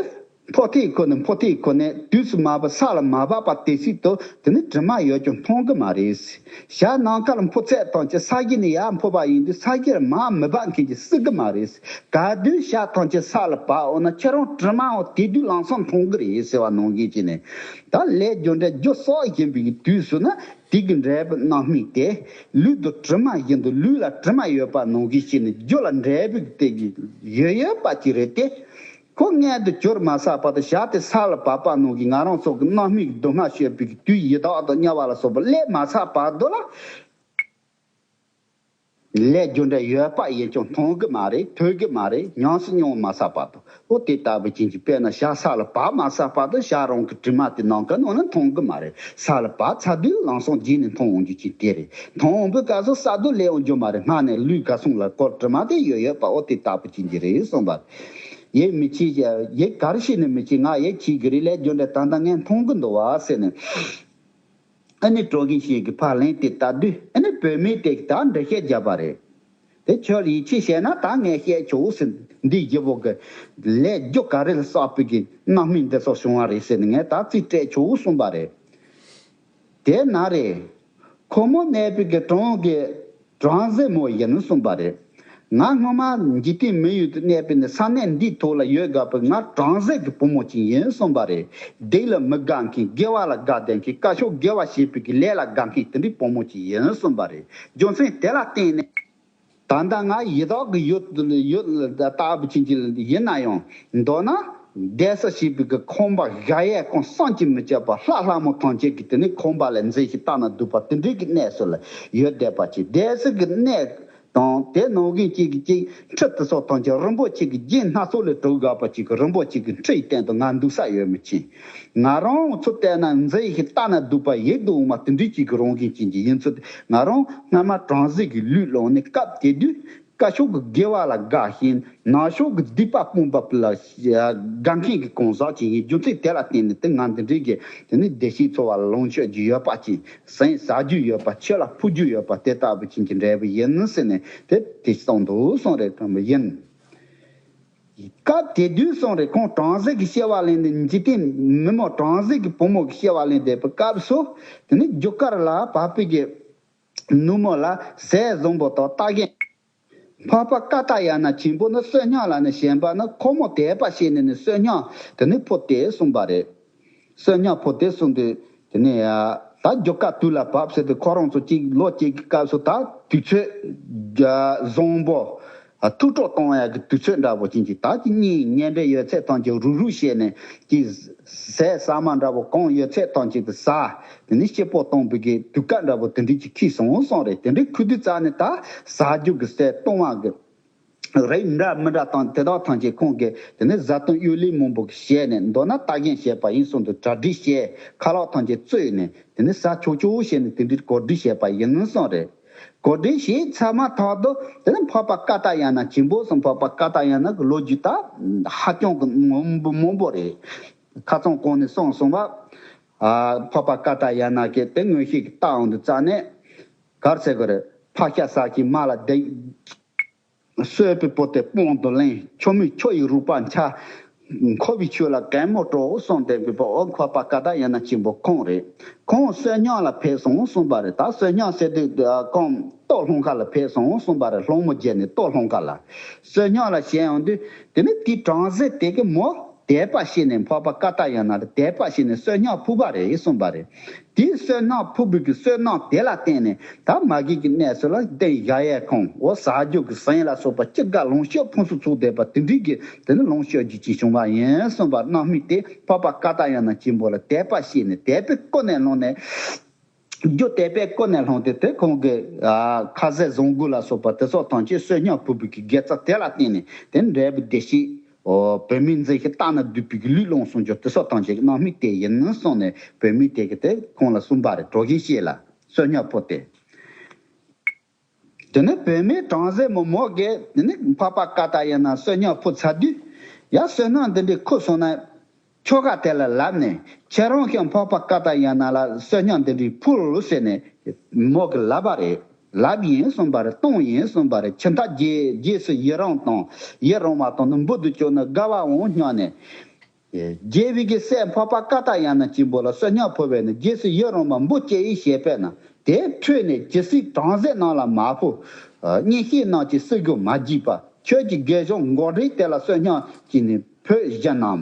ཕོ་ཐིག་ཁོ་ནས་ཕོ་ཐིག་ཁོ་ནས་དུས་སུ་མ་བབས་ས་ལ་མ་བབས་པ་དེ་སྲིད་དུ་དེ་ནི་དྲི་མ་ཡོད་ཀྱང་མཐོང་གི་མ་རེད། ཞག་ནམ་མཁའ་ལ་འཕུར་ཚད་ཐམས་ཅད་ས་གཞི་ནས་ཡར་འཕུར་བ་ཡིན་དུས། ས་གཞི་ལ་མར་མི་བབས་མཁན་གྱིས་སྲིད་གི་མ་རེད། ག་དུས་ཞག་ཐམས་ཅད་ས་ལ་བབས་འོང་ན་ཁྱེད་རང་དྲི་མའང་དེ་དུས་ལམ་སང་མཐོང་གི་རེད་ཟེར་བ་ནང་བཞིན་བྱས་ནས། ད་ལས་རྒྱུ་འབྲས་རྒྱུ་བསགས་བཞིན་པའི་དུས་སུ་ན། དེ་གི་འབྲས་བུ་རྣམ་སྨིན་དེ་ལུས་དང་དྲི་མ་བཞིན་དུ་ལུས་ལ་དྲི་མ་ཡོད་པ་ནང་བཞིན་བྱས་ནས། རྒྱུ་ལ་འབྲས་བུ་དེ་གི་ཡོད་ཡོད་པ་ཅིག་རེད་དེ། ཁོ་མངལ་དུ་གྱུར་མ་ཚར་བར་དུ་ཞག་དེ་ས་ལ་བབས་པ་ནང་བཞིན། ང་རང་ཚོ་གི་རྣམ་སྨིན་གྱི་སྡུག་བསྔལ་སྤྱོད་པའི་གི་དུས་ཡི་དྭགས་དང་དམྱལ་བ་ལ་སོགས་པ་སླེབས་མ་ཚར་བར་དུ་ལ། ལས་རྒྱུ་འབྲས་ཡོད་པ་ཡིན་ཀྱང་མཐོང་གི་མ་རེད། ཐོས་ཀྱི་མ་རེད། ཉམས་སུ་མྱོང་མ་ཚར་བར་དུ། འོ་དེ་ལྟ་བུ་ཅན་གྱི། དཔེར་ན་ཞག་ས་ལ་བབས་མ་ཚར་བར་དུ་ཞག་རང་གི་དྲི་མ་དེ་ནམ་མཁའ་ནང་ན་མཐོང་གི་མ་རེད། ས་ལ་བབས་ཚར་དུས་ལམ་སང་རྗེས་ནས་མཐོང་འོང་རྒྱུ་ཅིག་དེ་རེད། མཐོང་འོང་བའི་སྐབས་སུ་ས་རྡུལ་སླེབས་འོང་རྒྱུ་མ་རེད། སྔ་ནས་ལུས་ག་སོང་ལ་ཁོ་དྲི་མ་དེ་ཡོད་ཡོད་པ། འོ་དེ་ལྟ་བུ་ཅན་གྱི་རེད་གསུངས་པ། ཡིད་མི་ཆེས། ཡིད་ག་རེ་བྱས་ནས་མི་ཆེས། ང་ཡིད་ཆེས་ཀྱི་རེད། ལས་རྒྱུ་འབྲས་ད་ལྟ་ངས་མཐོང་གི་འདུག་བ་ཟེར་ནས། ཨ་ནི་གྲོ་གིན་ཤེས་ཀྱིས་ཕར་ལན་དེ་བཏབ་དུས། ཨ་ནི་བུད་མེད་དེ་གིས་ད་འགྲེལ་བཤད་བརྒྱབ་པ་རེད། དེ་ཁྱོད་ཡིད་ཆེས་བྱས་ན་ད་ངས་བཤད་ཆོག་ཟེར། འདི་བཞི་པོ་གི་ལས་རྒྱུ་ག་རེ་ལ་བསགས་པའི་གི་རྣམ་སྨིན་འདི་ཚོ་བྱུང་བ་རེད་ཟེར་ནས་ངས་ད་རྩིས་སྤྲད་ཆོག་གསུངས་པ་རེད། དེ་ན་རེ། ཁོ་མོ་གནས་པའི་གི་གྲོང་གི་བྲམ་ཟེ་མོ་ཡིན་གསུངས་པ་རེད། ང་སྔོན་མ་འཇིག་རྟེན་མི་ཡུལ་དུ་གནས་པའི་ནི་ས་གནས་འདིའི་ཐོག་ལ་ཡོད་དགའ་བའི་ང་བྲམ་ཟེ་གི་བུ་མོ་ཅིག་ཡིན་གསུངས་པ་རེད། སྡིག་ལ་མི་དགའ་མཁན། དགེ་བ་ལ་དགའ་བསྡད་མཁན། བཀའ་ཤོག་དགེ་བ་བྱེད་པའི་གི་ལས་ལ་དགའ་མཁན་དེ་འདྲའི་བུ་མོ་ཅིག་ཡིན་གསུངས་པ་རེད། རྒྱུ་མཚན་དེ་ལ་བརྟེན་ནས། ད་ལྟ་ང་ཡི་དྭགས་ཀྱི་ཡུལ་ཡུལ་ལྟ་བུ་ཅན་གྱི་ཡིན་ན་ཡང་། མདོར་ན་བསྡད་ས་བྱེད་པའི་གི་ཁང་པ་ག་ཡས་གང་བསམ་གྱིས་མི་ཁྱབ་པ། ལྷ་ལྷ་མོ་ཐམས་ཅད་ཀྱིས་དེ་ནི་ཁང་པ་ལ་མཛེས་ཤིང་ལྟ་ན་སྡུག་པ་དེ་འདྲའི་གི་གནས་སུ་ལ་ཡོད་བསྡད་པ་ཅིག་བསྡད་ས་གི་གནས་དང་། དེ་ནང་བཞིན་གཅིག་གི་གཅིག་ཁྲི་དེ་ཚོ་ཐམས་ཅད་རིན་པོ་ཆེ་གི་རྒྱན་སྣ་ཚོགས་ལས་གྲུབ་དགའ་བ་ཅིག་གི་རིན་པོ་ཆེ་གི་ཁྲི་ཡི་སྟེང་དུ་ང་འདུག་ས་ཡོད་མི་ཆེ། ང་རང་ཚོ་བལྟས་ན་མཛེས་ཤིང་ལྟ་ན་སྡུག་པ་ཡིད་དུ་འོང་བ་དེ་འདྲའི་ཅིག་གི་རང་བཞིན་ཅན་གྱི་ཡིན་ཚུལ། ང་རང་སྔ་མ་བྲམ་ཟེ་གི་ལུས་བླངས་ནས་སྐབས་དེ་དུས། བཀའ་ཤོག་གི་དགེ་བ་ལ་དགའ་ཞིང་། ནང་ཤོག་གི་སྡིག་པ་སྤོང་བ་ལ་དགའ་མཁན་གྱི་གང་ཟག་ཅིག་ཡིན། རྒྱུ་མཚན་དེ་ལ་བརྟེན་ནས་དེ་ང་འདི་འདྲའི་གི་དེ་ནི་བདེ་སྐྱིད་འཚོ་བ་ལ་ལོངས་སྤྱོད་རྒྱུ་ཡོད་པ་ཅིག་ཟན་ཟ་རྒྱུ་ཡོད་པ། ཆོས་ལ་ཕུག་རྒྱུ་ཡོད་པ། དེ་ལྟ་བུ་ཅན་གྱི་འབྲས་བུ་ཡིན་ཟེར་ནས་དེ་དེ་གསུངས་འདུག་གསུངས་རེད་དམ་ཡིན། སྐབས་དེ་དུས་གསུངས་རེད། ཁོང་བྲམ་ཟེ་གི་སྐྱེ་བ་ལེན་ནས། འཇིག་རྟེན་མི་མོ་བྲམ་ཟེ་གི་བུ་མོ་གི་སྐྱེ་བ་ལེན་བསྡད་པའི་སྐབས་སུ། དེ་ནི་རྒྱུ་སྐར་ལ་བབས་པའི་གི་ ནུབ་མོ་ལ་ཟས་བཟང་པོ་དང་རྟགས་རྒྱན། འཕགས་པ་ཀ་ཏ་ཡ་ན་ཆེན་པོ་ནི་བསོད་སྙོམས་ལ་ནི་ཞེན་པ་ནི་ཁོ་མོ་དད་པ་བྱས་ནས་ནི་བསོད་སྙོམས་དེ་ནི་ཕོག་སྟེ་གསུངས་པ་རེད། བསོད་སྙོམས་ཕོག་སྟེ་གསུངས་དུས་དེ་ནས་ད་རྒྱུ་སྐར་དུས་ལ་བབས་ཟེར་དུས་ཁོ་རང་ཚོ་གཅིག་ལོ་གཅིག་གི་སྐབས་སུ་ད་དུས་ཚོད་བཟང་པོ། ཨ། ཐུགས་སྤྲོ་གཏོང་ཡག་གི་དུས་ཚོད་འདྲ་པོ་ཅན་གྱི་ད་ཅི་གཉེན་ཉེ་འབྲེལ་ཡོད་ཚད་ཐམས་ཅད་རུག་རུག་བྱས་ནས་ཀྱི་ཟས་ཟ་མ་འདྲ་པོ་གང་ཡོད་ཚད་ཐམས་ཅད་དུ་ཟ། དེ་ནས་སྐྱིད་པོ་གཏོང་བའི་གི་དུས་སྐབས་འདྲ་པོ་དེ་འདྲ་ཅིག་འཁེལ་སོང་སོང་རེད། དེ་འདྲའི་ཁུ་དུས་ཙ་ནས་ད་ཟ་རྒྱུ་གི་ཟས་བཏུང་བ་གི་རིགས་འདྲ་མི་འདྲ་དང་དེ་དག་ཐམས་ཅད་ཁོང་གིས་དེ་ནས་བཟའ་བཏུང་གཡོ་ལས་མང་པོ་བྱས་ནས་མདོར་ན་རྟགས་རྒྱན་བྱས་པ་ཡིན་གསུངས་དུས་གྲ་སྒྲིག་བྱས། ཁ་ལག་ཐམས་ཅད་བཙོས་ནས་དེ་ནས་ཟ་ཆོག་ཆོག་བྱས་ནས་དེ་འདྲའི་གོ་སྒྲིག་བྱས་པ་ཡིན་གསུངས་རེད། གོ་སྒྲིག་བྱས་ཚར་མ་ཐག་ཏུ་དེ་ནས་འཕགས་པ་ཀ་ཏ་ཡ་ན་ཆེན་པོ་སོང་། འཕགས་པ་ཀ་ཏ་ཡ་ན་གི་ལོ་རྒྱུས་ད་ཧ་ཅང་གི་མང་པོ་མང་པོ་རེད། ཁ་སང་གོང་ནས་གསུངས་སོང་བ། ཨ། འཕགས་པ་ཀ་ཏ་ཡ་ན་གི་དེ་མངོན་ཤེས་ཀྱི་རྟགས་འོང་དུས་ཙ་ནས་གར་ཟེར་གི་རེད། ཕག་ཤ་ཟ་ཞིང་མ་ལ་བརྡེག་གསོད་པའི་བུ་དེ་དཔང་དུ་ལེན། ཆོ་མེད་ཆོ་ཡི་རུས་པ་འཆའ། འཁོར་བའི་ཆོས་ལ་གད་མོ་བྲོ་གསུངས་བསྡད་པའི་བོ་འཕགས་པ་ཀ་ཏ་ཡ་ན་ཆེན་པོ་ཁོང་རེད། ཁོང་བསོད་སྙོམས་ལ་ཕེབས་སོང་གསུངས་པ་རེད། ད་བསོད་སྙོམས་ཟེར་དུས་ཁོང་ལྟོ་སློང་ག་ལ་ཕེབས་སོང་གསུངས་པ་རེད། སློང་མོ་བརྒྱབ་ནས་ལྟོ་སློང་ག་ལ། བསོད་སྙོམས་ལ་བྱས་ཡོང་དུས་དེ་ནི་དེའི་གྲངས་ཟད་དེ་གི་མོ་དད་པ་བྱས་ནས་འཕགས་པ་ཀ་ཏ་ཡ་ན་ལ་དད་པ་བྱས་ནས་བསོད་སྙོམས་ཕུལ་བ་རེད་གསུངས་པ་རེད། དེའི་བསོད་ནམས་ཕུལ་བའི་གི་བསོད་ནམས་དེ་ལ་བརྟེན་ནས་ད་མ་གི་གི་གནས་སུ་ལ་རྟེན་བཞག་ཡས་ཁོང་འོ་ཟ་རྒྱུ་གི་ཟན་ལ་སོགས་པ་ཅི་དགའ་ལོངས་སྤྱོད་ཕུན་སུམ་ཚོགས་བསྡད་པ་དེ་འདྲའི་གི་དེ་ནི་ལོངས་སྤྱོད་རྒྱུ་ཅིག་བྱུང་བ་ཡིན་གསུངས་པ། རྣམ་སྨིན་དེ་འཕགས་པ་ཀ་ཏ་ཡ་ན་ཆེན་པོ་ལ་དད་པ་བྱས་ནས་དད་པའི་ཀུན་ནས་བསླངས་ནས། རྒྱུ་དད་པའི་ཀུན་ནས་བསླངས་ཏེ་དེ་ཁོང་གི་ཨ་ཁ་ཟས་བཟང་པོ་ལ་སོགས་པ་དེ་སོགས་ཐམས་ཅད་བསོད་སྙོམས་ཕུལ་བའི་གི་དགེ་རྩ་དེ་ལ་བརྟེན་ནས་དེ་འབྲས་བུ་བདེ་གཤེགས། ཨོ། བུད་མེད་མཛེས་ཤིང་ལྟ་ན་སྡུག་པའི་གི་ལུས་བླངས་སོང་རྒྱུ་དེ་སོགས་ཐམས་ཅད་ཀྱི་རྣམ་སྨིན་དེ་ཡིན་གསུངས་ནས་བུད་མེད་དེ་གི་དེ་ཁོང་ལ་གསུངས་པ་རེད། གྲོ་བཞིན་ཤེས་ལ་བསོད་སྙོམས་ཕུལ་ཏེ། དེ་ནས་བུད་མེད་བྲམ་ཟེ་མོ་མོ་གིས་དེ་ནས་འཕགས་པ་ཀ་ཏ་ཡ་ན་བསོད་སྙོམས་ཕུལ་ཚར་དུས། ཡ། བསོད་ནམས་འདི་འདྲའི་ཁུར་སོང་ན། ཁྱོ་ག་དེ་ལ་ལབ་ནས་ཁྱེད་རང་གིས་འཕགས་པ་ཀ་ཏ་ཡ་ན་ལ་བསོད་སྙོམས་འདི་འདྲའི་ཕུལ་ཟེར་ནས་མོ་གིས་ལབ་པ་རེད། ལབ་ཡིན་གསུངས་པ་རེད། གཏོང་ཡིན་གསུངས་པ་རེད། ཇི་ལྟར་རྗེས་རྗེས་སུ་ཡི་རང་དང་ཡི་རང་བ་དང་ནི་འབུལ་དུ་བཅུག་ནི་དགའ་བའང་སྙམ་ནས། རྒྱལ་བའི་གི་སྲས་འཕགས་པ་ཀ་ཏ་ཡ་ན་ཆེན་པོ་ལ་བསོད་སྙོམས་ཕུལ་བས་ན་རྗེས་སུ་ཡི་རང་བ་འབུལ་སྐྱེ་ཡི་ཞེས་པས་ན། དེ་ཁྲོས་ནས་ཇི་སྲིད་བྲམ་ཟེ་རྣམས་ལ་མ་ཕུལ། གཉེན་བཤེས་རྣམས་ཀྱིས་སྲིད་རྒྱུ་མ་བགྱིས་པ། ཁྱོད་ཀྱིས་དགེ་སྦྱོང་མགོ་འདྲེན་དེ་ལ་བསོད་སྙོམས་ཀྱིས་ནི་ཕུལ་བཞིན་ནམ།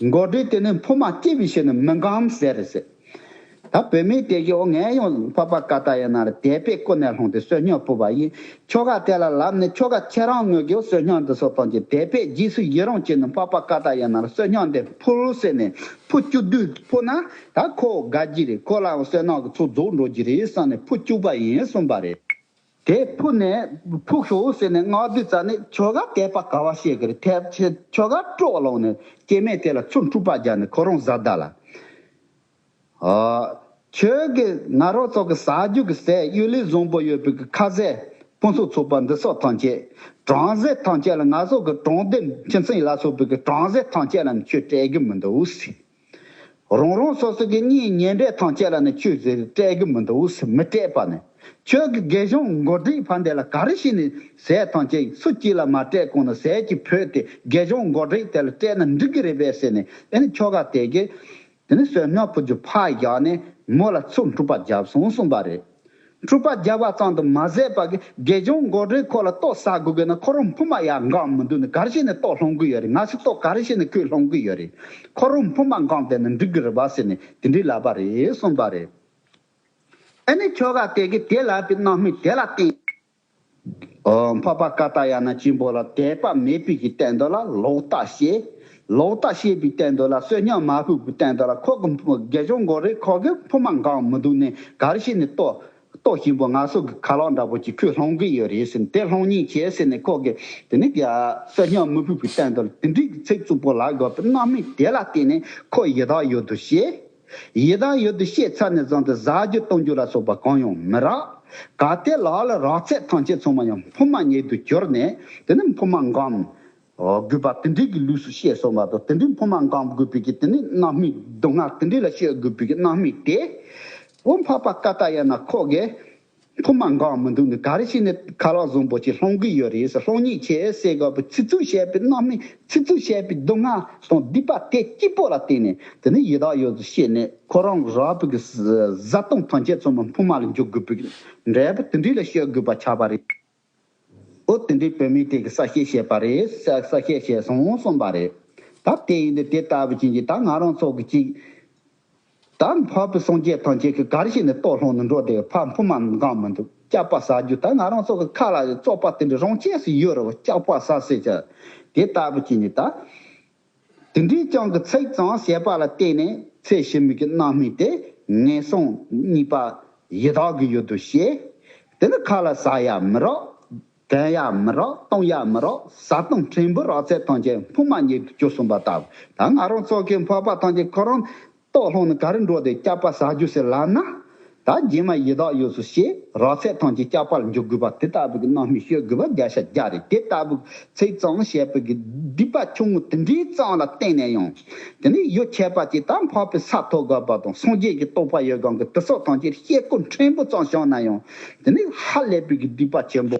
མགོ་འདྲེན་དེ་ནི་ཕུ་མ་སྐྱེས་པའི་ཕྱིར་ནི་མི་འགམ་ཟེར་ཟེར། ད་བུད་མེད་དེ་གིས་འོ་ངས་ཡང་འཕགས་པ་ཀ་ཏ་ཡ་ན་ལ་དད་པའི་ཀུན་ནས་བསླངས་ཏེ་བསོད་སྙོམས་ཕུལ་བ་ཡིན། ཁྱོ་ག་དེ་ལ་ལབ་ནས་ཁྱོ་ག་ཁྱེད་རང་ངོས་ཀྱི་བསོད་སྙོམས་འདི་ཚོ་ཐམས་ཅད་དད་པས་རྗེས་སུ་ཡི་རང་བྱས་ནས་འཕགས་པ་ཀ་ཏ་ཡ་ན་ལ་བསོད་སྙོམས་འདི་ཕུལ་ཟེར་ནས་ཕུལ་བཅུག་དུས་ཕུལ་ན་ད་ཁོ་དགའ་རྒྱུ་རེད། ཁོ་ལའང་བསོད་ནམས་ཀྱི་ཚོགས་རྫོགས་འགྲོ་རྒྱུ་རེད་བསམ་ནས་ཕུལ་བཅུག་པ་ཡིན་གསུངས་པ་རེད། དེ་ཕུལ་ནས་ཕུལ་ཤོག་ཟེར་ནས་མངགས་དུས་ཙ་ནས་ཁྱོ་ག་དད་པ་ག་བ་བཤད་གི་རེད། དེ་ཁྱོ་ག་དཀྲོགས་ལངས་ནས་སྐྱེ་དམན་དེ་ལ་ཚུར་འཁྲུག་པ་རྒྱག་ནས་ཁོ་རང་བཟའ་ཟླ་ལ། ཨ། ཁྱོད་ཀྱིས་ང་རང་ཚོ་གི་ཟ་རྒྱུ་གི་ཟས་གཡོ་ལས་བཟང་པོ་ཡོད་པའི་གི་ཁ་ཟས་ཕུན་སུམ་ཚོགས་པ་འདི་ཚོ་ཐམས་ཅད་བྲམ་ཟེ་ཐམས་ཅད་ལ་ང་ཚོ་གི་དྲང་བདེན་ཁྱིམ་མཚེས་ལ་སོགས་པའི་གི་བྲམ་ཟེ་ཐམས་ཅད་ལ་ནི་ཁྱོད་སྤྲད་གི་མི་འདུག་ཟེར། རང་རང་སོ་སོ་གི་གཉེན་ཉེ་འབྲེལ་ཐམས་ཅད་ལ་ནི་ཁྱོད་ཟེར་སྤྲད་གི་མི་འདུག་ཟེར། མི་སྤྲད་པ་ནི་ཁྱོད་ཀྱི་དགེ་སྦྱོང་མགོ་འདྲེན་ཕ་འདི་ལ་ག་རེ་བྱས་ནས་ཟས་ཐམས་ཅད་སུ་གཅིག་ལ་མ་སྤྲད་གོང་ནས་ཟས་ཀྱི་ཕུད་དེ་དགེ་སྦྱོང་མགོ་འདྲེན་དེ་ལ་སྤྲད་ན་འགྲིག་གི་རེད་པས་ཟེར་ནས་ཨེ་ནི་ཁྱོ་ག་དེ་གིས། དེ་ནས་བསོད་སྙོམས་ཕུལ་རྒྱུ་ཕར་བཞག་ནས་མོ་ལ་ཚུར་འཁྲུག་པ་བརྒྱབ་སོང་གསུངས་པ་རེད། འཁྲུག་པ་བརྒྱབ་པ་ཙམ་དུ་མ་ཟད་པ་གི་དགེ་སྦྱོང་མགོ་འདྲེན་ཁོ་ལ་ལྟོ་ཟ་དགོས་གི་ན་ཁོ་རང་ཕུ་མ་ཡར་འགམ་མི་འདུག་ནི་ག་རེ་བྱས་ནས་ལྟོ་སློང་གི་ཡོད་རེད། ང་ཚོས་ལྟོ་ག་རེ་བྱས་ནས་ཁོས་སློང་གི་ཡོད་རེད། ཁོ་རང་ཕུ་མ་འགམ་བསྡད་ན་འགྲིག་གི་རེད་པ་ཟེར་ནས་དེ་འདྲའི་ལབ་པ་རེད་གསུངས་པ་རེད། ཨ་ནི་ཁྱོ་ག་དེ་གིས་དེ་ལབ་པའི་རྣམ་སྨིན་དེ་ལ་བརྟེན། ཨོ། འཕགས་པ་ཀ་ཏ་ཡ་ན་ཆེན་པོ་ལ་དད་པ་མེད་པའི་གི་སྟེང་དུ་ལ་ལོག་ལྟ་བྱེད། ལོག་ལྟ་བྱེད་པའི་སྟེང་དུ་ལ་བསོད་སྙོམས་མ་ཕུལ་བའི་སྟེང་དུ་ལ་ཁོ་གི་དགེ་སྦྱོང་མགོ་རེད། ཁོ་གི་ཕུ་མ་འགམ་མི་འདུག་ནས་ག་རེ་བྱས་ནས་ལྟོ་ལྟོ་ཞིམ་པོ་ང་ཚོ་གི་ཁ་ལག་འདྲ་པོ་ཅིག་ཁོས་སློང་གི་ཡོད་རེད་ཟེར་ནས་དེ་སློང་ཉེན་བྱས་ཟེར་ནས་ཁོ་གི་དེ་ནས་ཀྱི་བསོད་སྙོམས་མི་ཕུལ་བའི་སྟེང་དུ་ལ་དེ་འདྲའི་གི་ཚིག་རྩུབ་པོ་ལབ་དགོས་པའི་རྣམ་སྨིན་དེ་ལ་བརྟེན་ནས་ཁོ་ཡི་དྭགས་ཡུལ་དུ་སྐྱེས། ཡི་དྭགས་ཡུལ་དུ་སྐྱེས་ཚར་ནས་བཟུང་སྟེ་ཟ་རྒྱུ་བཏུང་རྒྱུ་ལ་སོགས་པ་གང་ཡང་མི་རག། གལ་ཏེ་ལག་ལ་རག་ཚད་ཐམས་ཅད་ཚང་མ་ཡང་ཕུ་མ་ཉིད་དུ་གྱུར་ནས་དེ་ནི་ཕུ་མ་འགམ་དགོས་པ་དེ་འདྲའི་གི་ལུས་སུ་སྐྱེས་སོང་བ་དང་དེ་འདྲའི་ཕུ་མ་འགམ་དགོས་པའི་གི་དེ་ནི་རྣམ་སྨིན་སྡུག་བསྔལ་དེ་འདྲའི་ལ་སྐྱེ་དགོས་པའི་གི་རྣམ་སྨིན་དེ། འོ་འཕགས་པ་ཀ་ཏ་ཡ་ན་ཁོ་གིས། ཁུ་མ་འགང་མི་འདུག་ནི་ག་རེ་བྱས་ནས་ཁ་ལག་བཟང་པོ་ཅིག་སློང་གི་ཡོད་རེད་ཟེར། སློང་ཉེས་ཆེ་ཟེར་དགོས་པའི་ཚིག་རྩུབ་བཤད་པའི་རྣམ་སྨིན། ཚིག་རྩུབ་བཤད་པའི་སྡུག་བསྔལ་དང་སྡིག་པ་དེ་གཅིག་པོ་ལ་བརྟེན་ནས། དེ་ནས་ཡི་དྭགས་ཡོད་ཚུལ་ཤེས་ནས་ཁོ་རང་རག་པའི་གི་བཟའ་བཏུང་ཐམས་ཅད་ཚང་མ་སྔོན་མ་ལ་འཇོག་དགོས་པའི་འབྲས་བུ་དེ་འདྲ་ལ་སྤྱོད་དགོས་པ་ཆགས་པ་རེད། ཨོ་དེ་འདྲའི་བུད་མེད་དེ་གི་གསལ་བཤད་བྱས་པ་རེད། གསལ་གསལ་བཤད་བྱས་སོང་གསུངས་པ་རེད། ད་དེ་ཡིན་དུས་དེ་ལྟ་བུ་ཅན་གྱི་ད་ང་རང་ཚོ་གི་ཅིག་ད་འཕགས་པའི་སངས་རྒྱས་ཐམས་ཅད་ཀྱིས་ག་རེ་བྱས་ནས་ལྟོ་སློང་ནས་འགྲོ་བསྡད། ཕར་སྔོན་མ་འགང་མི་འདུག་སྐྱག་པ་ཟ་རྒྱུ། ད་ང་རང་ཚོ་གི་ཁ་ལ་བཙོག་པ་དེ་འདྲ་རང་ཆས་སུ་ཡོད་རེད་བ། སྐྱག་པ་ཟ་ཟེར་བྱ། དེ་ལྟ་བུ་ཅན་གྱི་ད། དེ་འདྲའི་ཅན་གྱི་ཚིག་ཙམ་བཤད་པ་ལ་བརྟེན་ནས་ཚེ་ཕྱི་མའི་གི་རྣམ་སྨིན་དེ་ངན་སོང་གཉིས་པ་ཡི་དྭགས་ཀྱི་ཡུལ་དུ་སྐྱེ། དེ་ནི་ཁ་ལ་ཟ་ཡ་མི་རག་གན་ཡ་མི་རག་གཏོང་ཡ་མི་རག་བཟའ་བཏུང་ཕྲན་བུ་རག་ཚད་ཐམས་ཅད་སྔོན་མ་ཉིད་དུ་གྱུར་སོང་པ་ལྟ་བུ། ད་ང་རང་ཚོ་གི་འཕགས་པ་ཐམས་ཅད་ཁོ་རང་ལྟོ་སློང་ནས་ག་རེ་འགྲོ་དེ་སྐྱག་པ་ཟ་རྒྱུ་ཟེར་ལབ་ན། ད་རྗེས་མ་ཡི་དྭགས་ཡོད་ཚུལ་ཤེས། རག་ཚད་ཐམས་ཅད་སྐྱག་པ་ལ་འཇོག་དགོས་པ་དེ་ལྟ་བུ་གི་རྣམ་སྨིན་སྤྱོད་དགོས་པ་བརྒྱ་ཆ་བརྒྱ་རེད། དེ་ལྟ་བུ་ཚིག་ཙམ་བཤད་པའི་གི་སྡིག་པ་ཆུང་ངུ་དེ་འདྲའི་ཙམ་ལ་བརྟེན་ནས་ཡང་། དེ་ནི་ཡོ་ཆད་པ་ཅིག་ད་འཕགས་པའི་ས་ཐོབ་དགོས་པ་དང་སངས་རྒྱས་ཀྱི་རྟོགས་པ་ཡོད་གང་གི་དེ་སོགས་ཐམས་ཅད་སྐྱེ་དགུ་ཕྲན་བུ་ཙམ་བྱུང་ན་ཡང་། དེ་ནི་ཧ་ལས་པའི་གི་སྡིག་པ་ཆེན་པོ།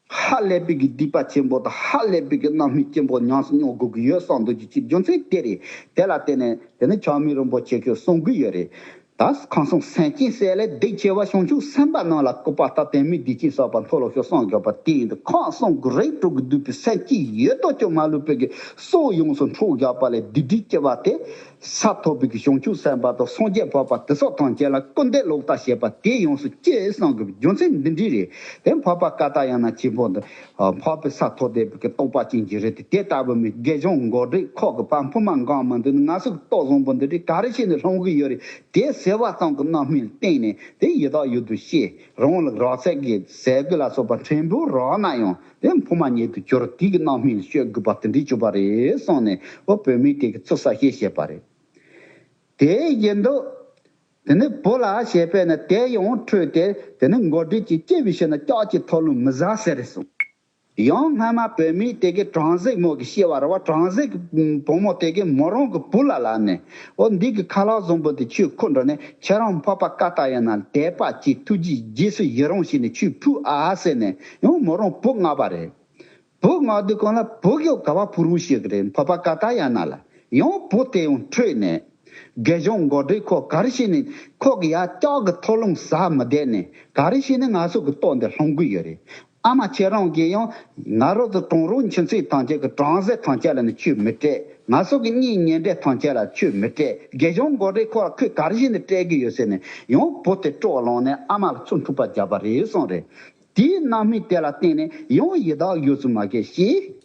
ཧ་ལས་པའི་གི་སྡིག་པ་ཆེན་པོ་དང་ཧ་ལས་པའི་གི་རྣམ་སྨིན་ཆེན་པོ་ཉམས་སུ་མྱོང་དགོས་ཀྱི་ཡོད་བསམ་འདུག་རྒྱུ་ཅིག་རྒྱུ་མཚན་དེ་རེད། དེ་ལ་བརྟེན་ནས་དེ་ནི་ཆགས་མེད་རིན་པོ་ཆེ་ཁྱོད་གསུང་གི་ཡོད་རེད། ད་ཁམས་གསུམ་སེམས་ཅན་བསད་ལས་སྡིག་ཆེ་བ་བྱང་ཆུབ་སེམས་དཔའ་རྣམས་ལ་བཀོད་པ་ལྟར་དོན་མེད་བདེ་སྐྱིད་བསགས་པ་མཐོ་ལོ་ཤོར་གསུངས་བཞག་པ་དེ་ཡིན་དུས། ཁམས་གསུམ་གྱི་རིགས་དྲུག་གིས་བསྡུས་པའི་སེམས་ཅན་ཡོད་དོ་ཅོག་མ་ལུས་པའི་གི་སྲོག་ཡོངས་སུ་འཕྲོག་བཞག་པ་ལས་སྡིག་སྒྲིབ་སྐྱེ་བ་དེ། ས་ཐོབ་པའི་གི་བྱང་ཆུབ་སེམས་དཔའ་དང་སངས་རྒྱས་འཕགས་པ་དེ་སོགས་ཐམས་ཅད་ལ་སྐུར་འདེབས་ལོག་ལྟ་བྱེད་པ་དེ་ཡོངས་སུ་སྐྱེ་གསུངས་གི་རྒྱུ་མཚན་འདི་འདྲ་རེད། དེ་འཕགས་པ་ཀ་ཏ་ཡ་ན་ཆེན་པོ་འདི། འཕགས་པའི་ས་ཐོབ་བསྡད་པའི་གི་རྟོགས་པ་ཅན་གྱི་རེད་དེ། དེ་ལྟ་བུ་མི་དགེ་སྦྱོང་མགོ་བྲེགས་ཁོག་གི་ཕ་སྔོན་མ་འགང་མི་འདུག་ནི་ང་ཚོ་གི་ལྟོ་བཟང་པོ་འདི་འདྲ་ག་རེ་བྱས་ནས་སློང་གི་ཡོད་རེད། དེ་ཟེར་བ་ཙམ་གྱི་རྣམ་སྨིན་ལ་བརྟེན་ནས་དེ་ཡི་དྭགས་ཡུལ་དུ་སྐྱེས། རང་ལ་རག་ཚད་ཀྱི་ཟས་གོས་ལ་སོགས་པ་ཕྲན་བུ་རག་ན་ཡང་དེ་སྔོན་མ་ཉིད་དུ་གྱུར། དེ་གི་རྣམ་སྨིན་ལ་སྤྱོད་དགོས་པ་དེ་འདྲའི་གྱུར་པ་རེད་གསུངས་ནས། འོ་བུད་མེད་དེ་གི་ཚུལ་གསལ་བཤད་བྱས་པ་རེད། དེ་བཞིན་དུ། དེ་ནས་བུ་ལ་ཞེས་པས་ན་དེ་ཡང་ཁྲོས་ཏེ། དེ་ནས་མགོ་བྲེགས་ཀྱིས་ཅི་བྱས་ཤེ་ན་སྐྱག་གི་ཐོ་ལུང་མི་ཟ་ཟེར་གསུངས། ཡང་སྔ་མ་བུད་མེད་དེ་གིས་བྲམ་ཟེ་མོ་གི་སྐྱེ་བ་རེད་བ། བྲམ་ཟེ་གི་བུ་མོ་དེ་གིས་མོ་རང་གི་བུ་ལ་ལབ་ནས། འོ་འདི་གི་ཁ་ལག་བཟང་པོ་དེ་ཁྱོས་ཁུར་འགྲོ་ནས་ཁྱེད་རང་འཕགས་པ་ཀ་ཏ་ཡ་ན་ལ་དད་པ་བྱེད། ཐུགས་རྗེ་རྗེས་སུ་ཡི་རང་བྱས་ནས་ཁྱོས་ཕུལ་ཨ་ཟེར་ནས་ཡང་མོ་རང་བུ་མངགས་པ་རེད། བུ་མངགས་དུས་གང་ལ་བུ་གིས་ག་པར་ཕུལ་རོགས་བྱེད་ཀྱི་རེད། འཕགས་པ་ཀ་ཏ་ཡ་ན་ལ། ཡང་བུ་དེ་ཡང་ཁྲོས་ནས། དགེ་སྦྱོང་མགོ་བྲེགས་ཁོ་ག་རེ་བྱས་ནས་ཁོ་གི་ཡ་སྐྱག་གི་ཐོ་ལུང་ཟ་མི་བསྡད་ནས་ག་རེ་བྱས་ནས་ང་ཚོ་གི་ལྟོ་འདི་སློང་གི་ཡོད་རེད། ཨ་མ་ཁྱེད་རང་གིས་ཡང་ང་རང་ཚོ་གྲོང་རོགས་ཁྱིམ་མཚེས་ཐམས་ཅད་ཀྱི་བྲམ་ཟེ་ཐམས་ཅད་ལ་ནི་ཁྱོས་མི་སྤྲད། ང་ཚོ་གི་གཉེན་ཉེ་འབྲེལ་ཐམས་ཅད་ལ་ཁྱོས་མི་སྤྲད། དགེ་སྦྱོང་མགོ་བྲེགས་ཁོ་ལ་ཁོས་ག་རེ་བྱས་ནས་སྤྲད་གི་ཡོད་ཟེར་ནས་ཡང་བུ་དེ་དཀྲོག་ལངས་ནས་ཨ་མ་ལ་ཚུར་འཁྲུག་པ་བརྒྱབ་པ་རེད་གསུངས་རེད། དེའི་རྣམ་སྨིན་དེ་ལ་བརྟེན་ནས་ཡང་ཡི་དྭགས་ཡོད་ཚུལ་མ་སྐྱེས་ཤེས།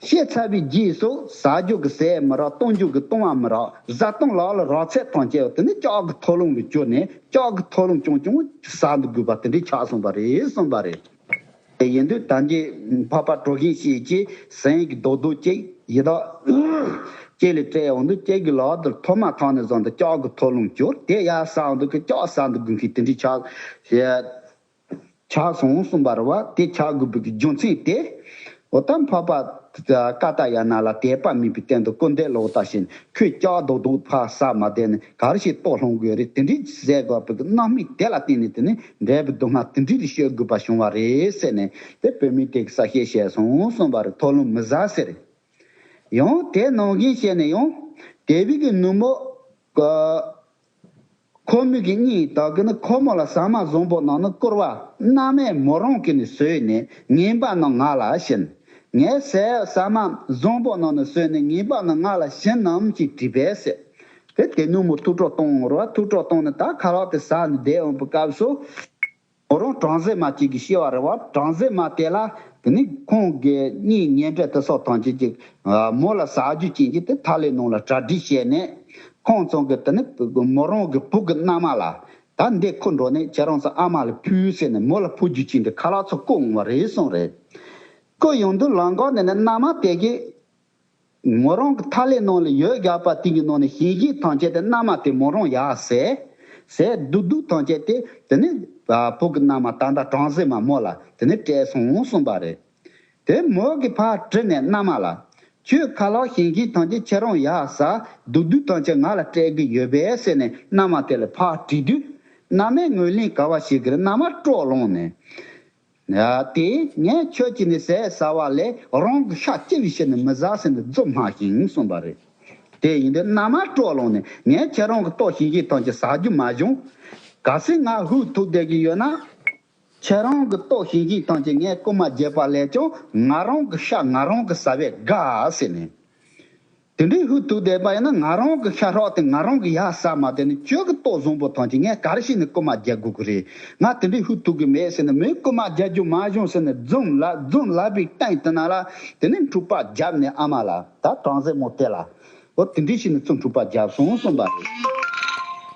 ཤེས་ཚར་བའི་རྗེས་སུ་ཟ་རྒྱུ་གི་ཟས་མི་རག་གཏོང་རྒྱུ་གི་གཏོང་བ་མི་རག་བཟའ་བཏུང་ལག་ལ་རག་ཚད་ཐམས་ཅད་དེ་ནི་སྐྱག་གི་ཐོ་ལུང་གི་གྱུར་ནས་སྐྱག་གི་ཐོ་ལུང་ཅུང་ཅུང་ཟ་འདུག་དགོས་པ་དེ་འདྲའི་ཆགས་སོང་བ་རེད་གསུངས་པ་རེད། དེ་ཡིན་དུས་ད་འདི་འཕགས་པ་གྲོ་བཞིན་ཞིག་གིས་ཟན་གྱི་རྡོག་རྡོག་ཅིག་ཡི་དྭགས་ཅིག་ལ་སྤྲད་འོང་དུས་ཅིག་གི་ལག་དེར་ཐོག་མ་ཐག་ནས་བཟུང་སྟེ་སྐྱག་གི་ཐོ་ལུང་གྱུར། དེ་ཡར་ཟ་འོང་དུས་ཀྱི་སྐྱག་ཟ་འདུག་དགོས་མཁན་དེ་འདྲའི་ཆགས། ཆགས་སོང་གསུངས་པ་རེད་བ། དེ་ཆགས་དགོས་པའི་རྒྱུ་མཚན་དེ། འོ་ད་འཕགས་པ་ཀ་ཏ་ཡ་ན་ལ་དད་པ་མེད་པའི་སྟེང་དུ་སྐུར་འདེབས་ལོག་ལྟ་བྱས་ནས་ཁོས་སྐྱག་རྡོག་རྡོག་ཕར་ཟ་མ་བསྡད་ནས་ག་རེ་བྱས་ལྟོ་སློང་དགོས་རེད། དེ་འདྲའི་ཟས་དགོས་པའི་རྣམ་སྨིན་དེ་ལ་བརྟེན་ནས་དེ་ནི་འབྲས་བུ་སྡུག་བསྔལ་དེ་འདྲའི་རིགས་སྤྱོད་དགོས་པ་བྱུང་བ་རེད་ཟེར་ནས་དེ་བུད་མེད་དེ་གིས་གསལ་བཤད་བྱས་སོང་གསུངས་པ་རེད། ཐོ་ལུང་མི་ཟ་ཟེར། ཡང་དེ་ནང་བཞིན་བྱས་ནས་ཡང་དེ་བས་ཀྱི་ནུབ་མོ། ཁོ་མོ་གི་གཉེན་དག་གིས་ནི་ཁོ་མོ་ལ་ཟ་མ་བཟང་པོ་གནང་ནི་བསྐུར་བ་མནའ་མས་མོ་རང་གིས་ནི་ཟོས་ནས་ངན་པ་རྣམས་ང་ལ་བྱིན། ངས་ཟས་ཟ་མ་བཟང་པོ་གནང་ནི་ཟོས་ནས་ངན་པ་རྣམས་ང་ལ་བྱིན་ནམ་ཞེས་དྲིས་པས་ཟེར། དེ་དེ་ནུབ་མོ་ཐུགས་སྤྲོ་གཏོང་རོགས། ཐུགས་སྤྲོ་གཏོང་ནས་ད་ཁ་ལག་དེ་ཟ་ནས་བསྡད་འོང་པའི་སྐབས་སུ། མོ་རང་བྲམ་ཟེ་མ་གཅིག་གི་སྐྱེ་བ་རེད་བ། བྲམ་ཟེ་མ་དེ་ལ་དེ་ནི་ཁོང་གི་གཉེན་ཉེ་འབྲེལ་དེ་སོགས་ཐམས་ཅད་ཀྱིས་མོ་ལ་ཟ་རྒྱུ་ཅན་གྱི་དེ་ཐ་ལེ་ནང་ལ་གྲ་སྒྲིག་བྱས་ནས་ཁོང་ཚང་གི་དེ་ནི་མོ་རང་གི་བུ་གི་མནའ་མ་ལ་ད་འདི་ཁུར་འགྲོ་ནས་ཁྱེད་རང་ཚོ་ཨ་མ་ལ་ཕུལ་ཟེར་ནས་མོ་ལ་ཕུལ་རྒྱུ་ཅན་དེ་ཁ་ལག་ཚོ་བསྐུར་འོང་བ་རེད་གསུངས་རེད། བསྐུར་ཡོང་དུས་ལམ་ཁ་ནས་ནི་མནའ་མ་དེ་གིས། མོ་རང་གི་ཐ་ལེ་ནང་ལ་ཡོད་རྒྱག་པ་དེ་གི་ནང་ནས་ཞིང་གཤེགས་ཐམས་ཅད་དེ་མནའ་མ་དེ་མོ་རང་ཡར་ཟས། ཟས་བདུག་བདུག་ཐམས་ཅད་དེ་དེ་ནི་བུ་གི་མནའ་མ་ད་ལྟ་བྲམ་ཟེ་མ་མོ་ལ་དེ་ནི་སྤྲད་སོང་གསུངས་པ་རེད། དེ་མོ་གིས་ཕར་དྲིས་ནས་མནའ་མ་ལ། ཁྱོད་ཁ་ལག་ཞིང་གཤེགས་ཐམས་ཅད་ཁྱེད་རང་ཡར་ཟ། བདུག་བདུག་ཐམས་ཅད་ང་ལ་སྤྲད་གི་ཡོད་པས་ཟེར་ནས་མནའ་མ་དེ་ལ་ཕར་དྲིས་དུས། མནའ་མས་ངོས་ལེན་ག་བ་ཞིག་གིས་མནའ་མ་དཀྲོག་སློང་ནས། ཡ། དེ་ངས་ཁྱོད་ཀྱིས་ནི་ཟས་ཟ་བ་ལས་རང་གི་ཤ་ལྕི་བའི་ཕྱིར་ནི་མི་ཟ་ཟེར་ནས་རྫུན་སྨྲ་ཞིང་གསུངས་པ་རེད། དེ་ཡིན་དུས་མནའ་མ་དཀྲོག་སློང་ནས་ངས་ཁྱེད་རང་གི་ལྟོ་ཞིམ་ཞིམ་ཐམས་ཅད་ཟ་རྒྱུ་མ་བྱུང་། གལ་སྲིད་ང་ཧུད་ཐུག་བསྡད་ཀྱི་ཡོད་ན། ཁྱེད་རང་གི་ལྟོ་ཞིམ་ཞིམ་ཐམས་ཅད་ངས་རྐུ་མ་བརྒྱབ་པ་ལས་ཀྱང་ང་རང་གི་ཤ་ང་རང་གིས་ཟ་བས་དགའ་ཟེར་ནས། དེ་འདྲའི་ཧུད་ཐུག་བསྡད་པ་ཡིན་ན་ང་རང་གི་ཤ་ཧྲག་དེ་ང་རང་གིས་ཡར་ཟ་མ་བསྡད་ནས་ཁྱོད་ཀྱི་ལྟོ་བཟང་པོ་ཐམས་ཅད་ངས་ག་རེ་བྱས་ནས་རྐུ་མ་རྒྱག་དགོས་ཀྱི་རེད། ང་དེ་འདྲའི་ཧུད་ཐུག་གི་མེད་ཟེར་ནས་མོས་རྐུ་མ་རྒྱག་རྒྱུ་མ་བྱུང་ཟེར་ནས་རྫུན་ལབ་རྫུན་ལབ་པའི་སྟེང་དེ་ན་ལ། དེ་ནས་འཁྲུག་པ་བརྒྱབ་ནས་ཨ་མ་ལ་ད་བྲམ་ཟེ་མོ་དེ་ལ། འོ་དེ་འདྲའི་བྱས་ནས་ཚུར་འཁྲུག་པ་བརྒྱབ་སོང་གསུངས་པ་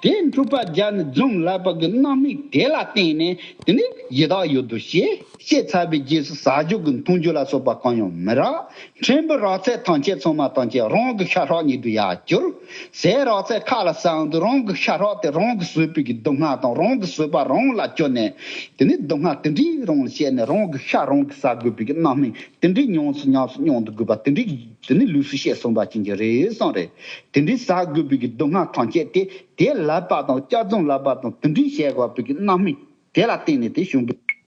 རེད། དེ་འཁྲུག་པ་བརྒྱབ་ནས་རྫུན་ལབ་པ་གི་རྣམ་སྨིན་དེ་ལ་བརྟེན་ནས་དེ་ནས་ཡི་དྭགས་ཡུལ་དུ་སྐྱེས། སྐྱེས་ཚར་བའི་རྗེས་སུ་ཟ་རྒྱུ་གི་འཐུང་རྒྱུ་ལ་སོགས་པ་གང་ཡང་མི་རག། ཕྲན་བུ་རག་ཚད་ཐམས་ཅད་ཚང་མ་ཐམས་ཅད་རང་གི་ཤ་ཧྲག་ཉིད་དུ་ཡར་གྱུར། ཟས་རག་ཚད་ཁ་ལ་ཟ་འོང་དུས་རང་གི་ཤ་ཧྲག་དེ་རང་གིས་ཟོས་པའི་གི་སྡུག་བསྔལ་དང་རང་གིས་ཟོས་པ་རང་ལ་བསྐྱུར་ནས། དེ་ནས་སྡུག་བསྔལ་དེ་འདྲའི་རང་ལ་བཤད་ནས་རང་གི་ཤ་རང་གིས་ཟ་དགོས་པའི་གི་རྣམ་སྨིན་དེ་འདྲའི་ཉམས་སུ་ཉམས་སུ་མྱོང་དུ་དགོས་པ་དེ་འདྲའི་དེ་ནི་ལུགས་སུ་བཤད་གསུངས་པ་ཅན་གྱི་རེད་གསུངས་རེད། དེ་འདྲའི་ཟ་དགོས་པའི་གི་སྡུག་བསྔལ་ཐམས་ཅད་དེ་དེ་ལབ་པ་དང་སྐྱག་རྫུན་ལབ་པ་དང་དེ་འདྲའི་བཤད་དགོས་པའི་གི་རྣམ་སྨིན་དེ་ལ་བརྟེན་ནས་དེ་བྱུང་གི།